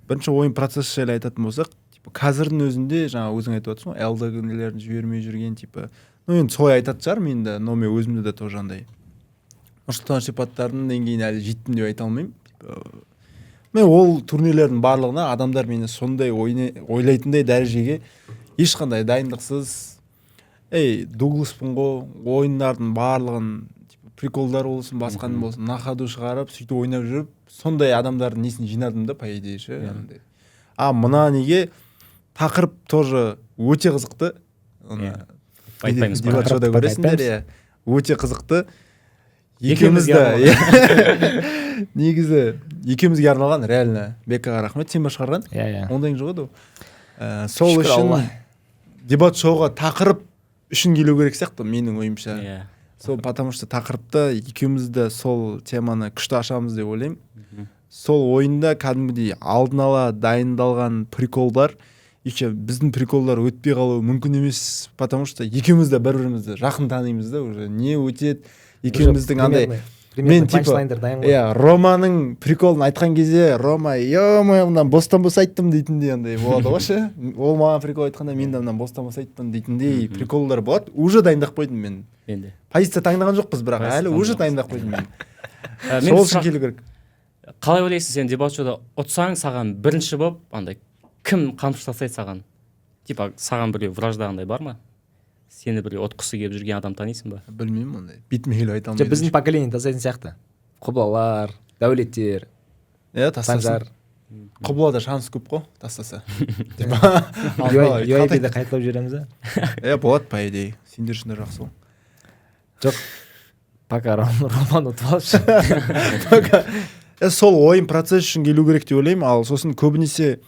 бірінші ойын процесі жайлы айтатын болсақ, типа, қазірдің өзінде жаңа өзің айтып отырсың ғой, ЛД нелерін жібермей жүрген, типа, ну енді солай айтатын шығармын енді, но мен өзімде де тоже андай Нұрсұлтан сипаттардың деңгейіне әлі жеттім деп айта алмаймын. Типа, мен ол турнирлердің барлығына адамдар мені сондай ойлайтындай дәрежеге ешқандай дайындықсыз, ей, Дугласпын ғой, ойындардың барлығын, типа, приколдар болсын, басқаның болсын, на ходу шығарып, сөйтіп ойнап жүріп, сондай адамдардың несін жинадым да, по идее ше. Андай. А мына неге тақырып тоже өте қызықты оны. Иә. Айтпаймыз. Дебат Тақырыпты шоуда пока көресіңдер. айтпаймыз. Иә, өте қызықты. Екеуміз Екеумізге де, иә. Негізі екеумізге арналған реально. Бекаға рахмет, сен ба шығарған? Иә, иә. Ондайың жоқ еді ғой. Сол Шүкір үшін Алла. дебат шоуға тақырып үшін келу керек сияқты менің ойымша. Иә. Сол, потому что тақырыпта екеуміз де сол теманы күшті ашамыз деп ойлаймын. Сол ойында кәдімгідей алдын ала дайындалған приколдар, еще біздің приколдар өтпей қалуы мүмкін емес, потому что екеуміз де бір бірімізді жақын танимыз да, уже не өтеді екеуміздің андай. Примерно Мен типа, панчлайндар дайын ғой. Иә, Романың приколын айтқан кезде Рома: «Е мое, мынаны бостан бос айттым», — дейтіндей андай болады ғой ше. Ол маған прикол айтқанда, мен де «Мынаны бостан бос айттым» дейтіндей приколдар болады. Уже дайындап қойдым мен. Мен де. Позиция таңдаған жоқпыз, бірақ Позиция әлі уже таңдаған. дайындап қойдым мен. Мен Сол үшін сұрақ- келу керек. Қалай ойлайсың, сен дебат шоуда ұтсаң, саған бірінші болып андай кім қамшы тастайды саған? Типа, саған біреу вражда андай бар ма, сені біреу ұтқысы келіп жүрген адам танисың ба? Білмеймін, ондай бетіме келіп айта Жоқ, алмаймын. біздің поколение тастайтын сияқты, Құблалар, Дәулеттер. Иә, тастасын. Санжар. Құблада шанс көп қой тастаса. Типа, алдын ала UIB-ді қайталап жібереміз да. Иә, болады, по идее, сендер үшін де жақсы ғой. Жоқ, пока Роман ұтып алшы. Пока. Сол ойын процесс үшін келу керек деп ойлаймын. Ал сосын көбінесе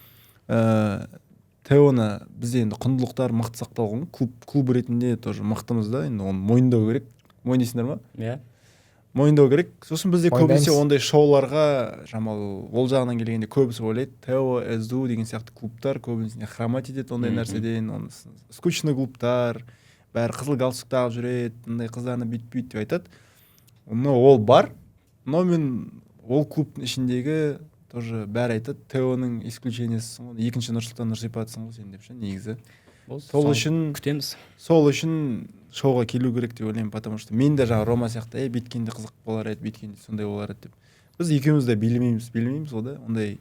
Теоны бізде енді құндылықтар мықты сақталған ғой. Клуб ретінде тоже мықтымыз да енді, оны мойындау керек. Мойындайсыңдар ма? Иә. Мойындау керек. Сосын бізде көбінесе Мойындаймыз. ондай шоуларға шамалы ол жағынан келгенде көбісі ойлайды, Тео, СДУ деген сияқты клубтар көбінесе хромать етеді ондай нәрседен, оны скучный клубтар, бәрі қызыл галстук тағып жүреді, мындай қыздарына бүйтіп бүйт деп айтады. Но ол бар, но мен ол клубтың ішіндегі тоже бәрі айтады, Теоның исключениесісің ғой, екінші Нұрсұлтан Нұрсипатсың ғой сен деп ше негізі. Болды, Сол соны үшін күтеміз. Сол үшін шоуға келу керек деп ойлаймын, потому что мен де жаңа Рома сияқты, ей, бүйткенде қызық болар еді, бүйткенде сондай болар еді деп. Біз екеуміз де билемейміз ғой да, ондай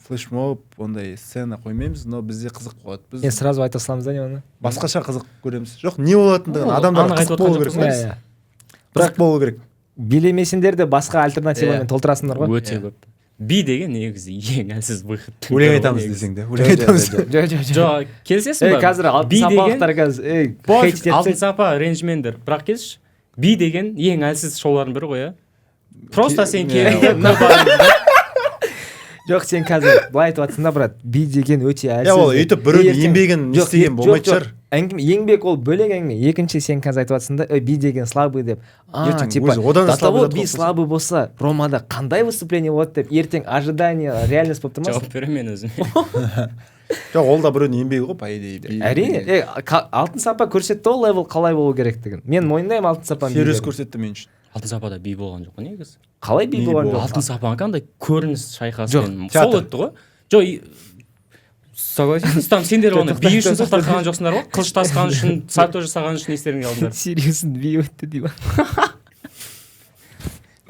флешмоб, ондай сцена қоймаймыз, но бізде қызық болады. Біз Мен сразу айта саламыз да не оны. Басқаша қызық көреміз. Жоқ, не болатындығын Ол адамдарға анық қызық айтып болу отқан керек жоқпыз қой. Иә, иә. Қызық болу керек. Билемесеңдер де, басқа альтернативамен Иә. толтырасыңдар ғой. Өте Иә. көп. Би деген негізі ең әлсіз выход. Өлең айтамыз десең де, өлең айтамыз. Жоқ, жоқ, жоқ. Жоқ, келісесің Ей, ба? қазір Алтын Би деген Сапалықтар қазір, ей, пофиг, хейт етіп Алтын тастайды. Сапа ренжімеңдер, бірақ келші, би деген ең әлсіз шоулардың бірі ғой, иә. Просто сен Иә. келдің, көп адам- Жоқ, сен қазір былай айтып жатырсың да, брат, би деген өте әлсіз Иә, ол деп. өйтіп біреудің Ертең- еңбегін не Жоқ, істеген жоқ, болмайтын жоқ. шығар. Әңгіме еңбек ол бөлек әңгіме. Екінші, сен қазір айтып жатырсың да, «Ей, би деген слабый» деп. А, Ертең типа, өзі одан да до слабый того зат би қосып. слабый болса, Ромада қандай выступление болады деп, ертең ожидание реальность болып тұрмасын. Жауап беремін мен өзіме. Жоқ, ол да біреудің еңбегі ғой, по идее, Әрине, ей, Алтын Сапа көрсетті ол левел қалай болу керектігін. Мен мойындаймын Алтын Сапаның Серьез билерін. көрсетті мен үшін. Алтын сапада би болған жоқ қой негізі. Қалай би Не болған болды? жоқ? Алтын сапанікі андай көрініс шайқаспен Жоқ, сол театр. өтті ғой. Жоқ, согласен, там сендер оны би үшін тоқтатып қалған жоқсыңдар ғой, қылыш тасқан үшін, сальто жасаған үшін естеріңе алдыңдар. Серьезно, би өтті дей ма?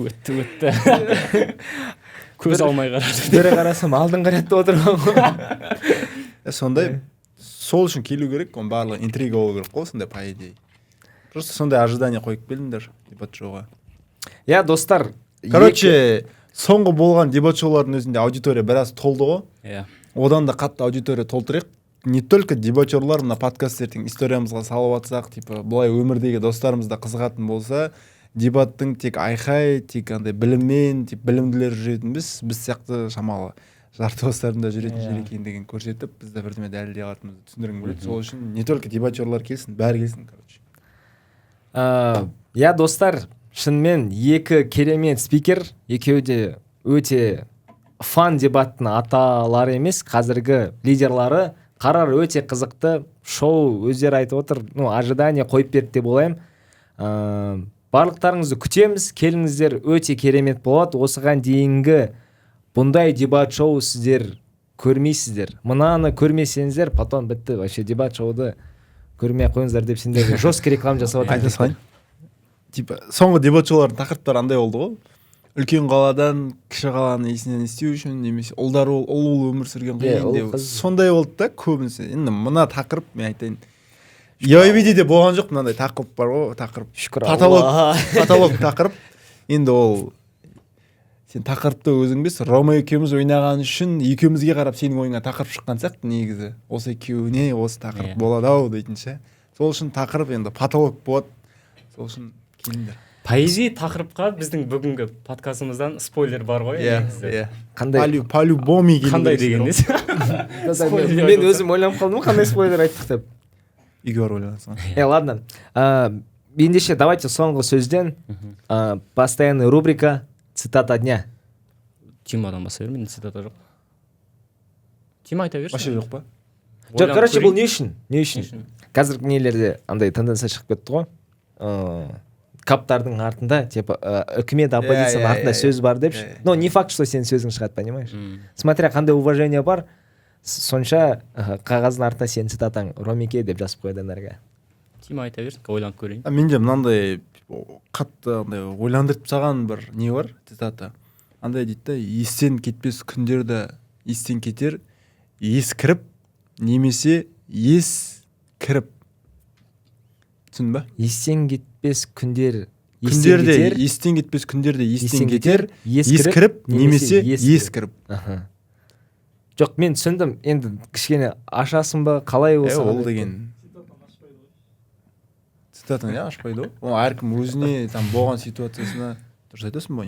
Өтті, өтті, көз алмай қарады. Бері қарасам, алдыңғы рядта отырған ғой. Сондай, сол үшін келу керек, оның барлығы интрига болу керек қой сондай, по идее. Просто сондай ожидание қойып келдіңдер дебат шоуға. Иә, достар. Короче, соңғы болған дебат шоулардың өзінде аудитория біраз толды ғой. Иә. Одан да қатты аудитория толтырайық. Не только дебатерлар, мына подкаст ертең историямызға салып жатсақ, типа былай өмірдегі достарымыз да қызығатын болса, дебаттың тек айқай, тек андай біліммен, тек білімділер жүретін емес, біз сияқты шамалы жарты достардың да жүретін жер екендігін көрсетіп, біз де бірдеме дәлелдей алатынымызды түсіндіргім келеді. Сол үшін не только дебатерлар келсін, бәрі келсін, короче. Иә, достар, шынымен екі керемет спикер, екеуі де өте фан дебаттың аталары емес, қазіргі лидерлары. Қарар өте қызықты шоу, өздері айтып отыр, ну, ожидание қойып берді деп ойлаймын. Барлықтарыңызды күтеміз, келіңіздер, өте керемет болады. Осыған дейінгі бұндай дебат шоу сіздер көрмейсіздер. Мынаны көрмесеңіздер, потом бітті, вообще дебат шоуды көрмей ақ қойыңыздар деп сендерге жесткий реклама жасап Айта жатыр. салайын, типа соңғы дебат шоулардың тақырыптары андай болды ғой: үлкен қаладан кіші қаланы есінен есту үшін немесе ұлдар ол ұл ұл өмір сүрген Иә, қиын ұл деп қыз. Сондай болды да көбінесе. Енді мына тақырып, мен айтайын, EYBD де болған жоқ мынандай тақырып бар ғой, тақырып Шүкір потолок. Аллаға. Потолок тақырып. Енді ол сен тақырыпты өзің емес, Рома екеуміз ойнаған үшін екеумізге қарап сенің ойыңа тақырып шыққан сияқты негізі. Осы екеуіне осы тақырып болады ау дейтін ше. Сол үшін тақырып енді потолок болады, сол үшін келіңдер. По идее, тақырыпқа біздің бүгінгі подкастымыздан спойлер бар ғой негізі. Иә. Қандай? По любому келу Қандай керексіңдер деген ғой. несі? Спойлер Мен айтып. өзім ойланып қалдым ғой, қандай спойлер айттық деп. Үйге барып ойланасың ғой. Ладно, ендеше давайте соңғы сөзден, постоянный рубрика «Цитата дня». Тимадан баса бер, менде цитата жоқ. Тима, айта берші. Вообще жоқ па? Жоқ, короче, бұл не үшін, не Не үшін? үшін? Қазір нелерде андай тенденция шығып кетті ғой, каптардың артында, типа, үкімет, оппозицияның артында сөз бар деп. Но не факт, что сенің сөзің шығады, понимаешь? Смотря қандай уважение бар, сонша қағаздың артына сенің цитатаң «Ромеке» деп жазып қояды энерго. Тима, айта берсін, ойланып көрейін. А менде мынандай қатты андай ойландырып тастаған бір не бар, цитата. Андай дейді да: естен кетпес күндерді естен кетер ес кіріп немесе ес кіріп. Түсіндің ба? Естен кетпес күндер естен Күндерде кетер, естен кетпес күндерде естен естен кетер ес ес кіріп немесе ес ес кіріп. Аха. Жоқ, мен түсіндім, енді кішкене ашасың ба, қалай Е, болса? ол деген цитатаны, иә, ашпайды ғой ол, әркім өзіне там болған ситуациясына. Дұрыс айтасың ба?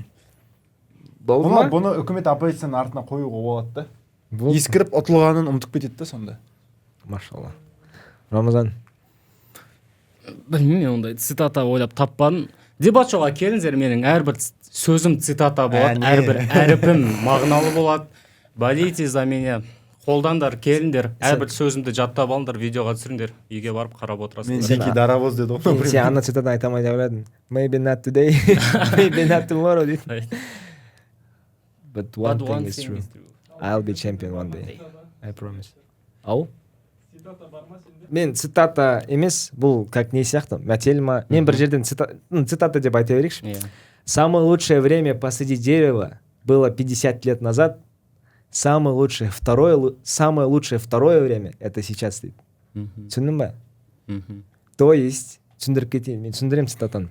Болды Бұны ма? бұны үкімет, оппозицияның артына қоюға болады да. Болды. Ескіріп ұтылғанын ұмытып кетеді да сонда. Машалла. Рамазан? Білмеймін, мен ондай цитата ойлап таппадым. Дебат шоуға келіңіздер, менің әрбір сөзім цитата болады. Әне. Әрбір әріпім мағыналы болады. Болейте за меня, қолдаңдар, келіңдер, әрбір сөзімді жаттап алыңдар, видеоға түсіріңдер, үйге барып қарап Мен отырасыңдар. жеке дарабоз деді ғой. Мен сен ана цитатаны айта алмай деп ойладым. «Maybe not today, maybe not tomorrow» дейді. But one But thing one is thing true. is true. I'll be champion one day. I promise. Ау? Мен цитата емес, бұл как не сияқты, мәтел ма? Мен бір жерден ну, цитата деп айта берейікші. Иә. Самое лучшее время посадить дерево было 50 лет назад. Самое лучшее второе время — это сейчас дейді. Түсіндің ба? Мхм. То есть, түсіндіріп кетейін, мен түсіндіремін цитатаны.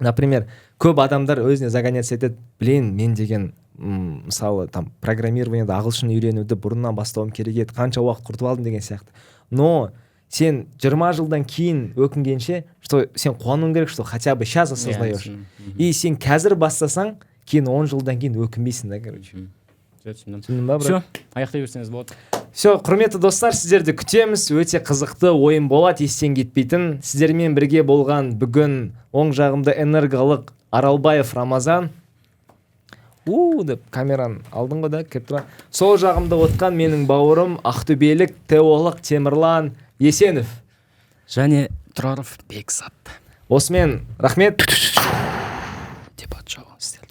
Например, көп адамдар өзіне загоняться етеді: блин, мен деген мысалы, там программированиеді, ағылшын үйренуді бұрыннан бастауым керек еді, қанша уақыт құртып алдым деген сияқты. Но сен 20 жылдан кейін өкінгенше, что сен қуануың керек, что хотя бы сейчас осознаешь. Иә, түсіндім. И сен қазір бастасаң, кейін 10 жылдан кейін өкінбейсің да, короче. Все, түсіндім. Түсіндің ба, брат? Все, аяқтай берсеңіз болады. Все, құрметті достар, сіздерді күтеміз. Өте қызықты ойын болады, естен кетпейтін. Сіздермен бірге болған бүгін оң жағымда энерголық Аралбаев Рамазан. У деп камераны алдың ғой да, кіріп тұра. Сол жағымда отқан менің бауырым, ақтөбелік теолог Темірлан Есенов. Және Тұраров Бекзат. Осымен рахмет. Дебат шоу істелді.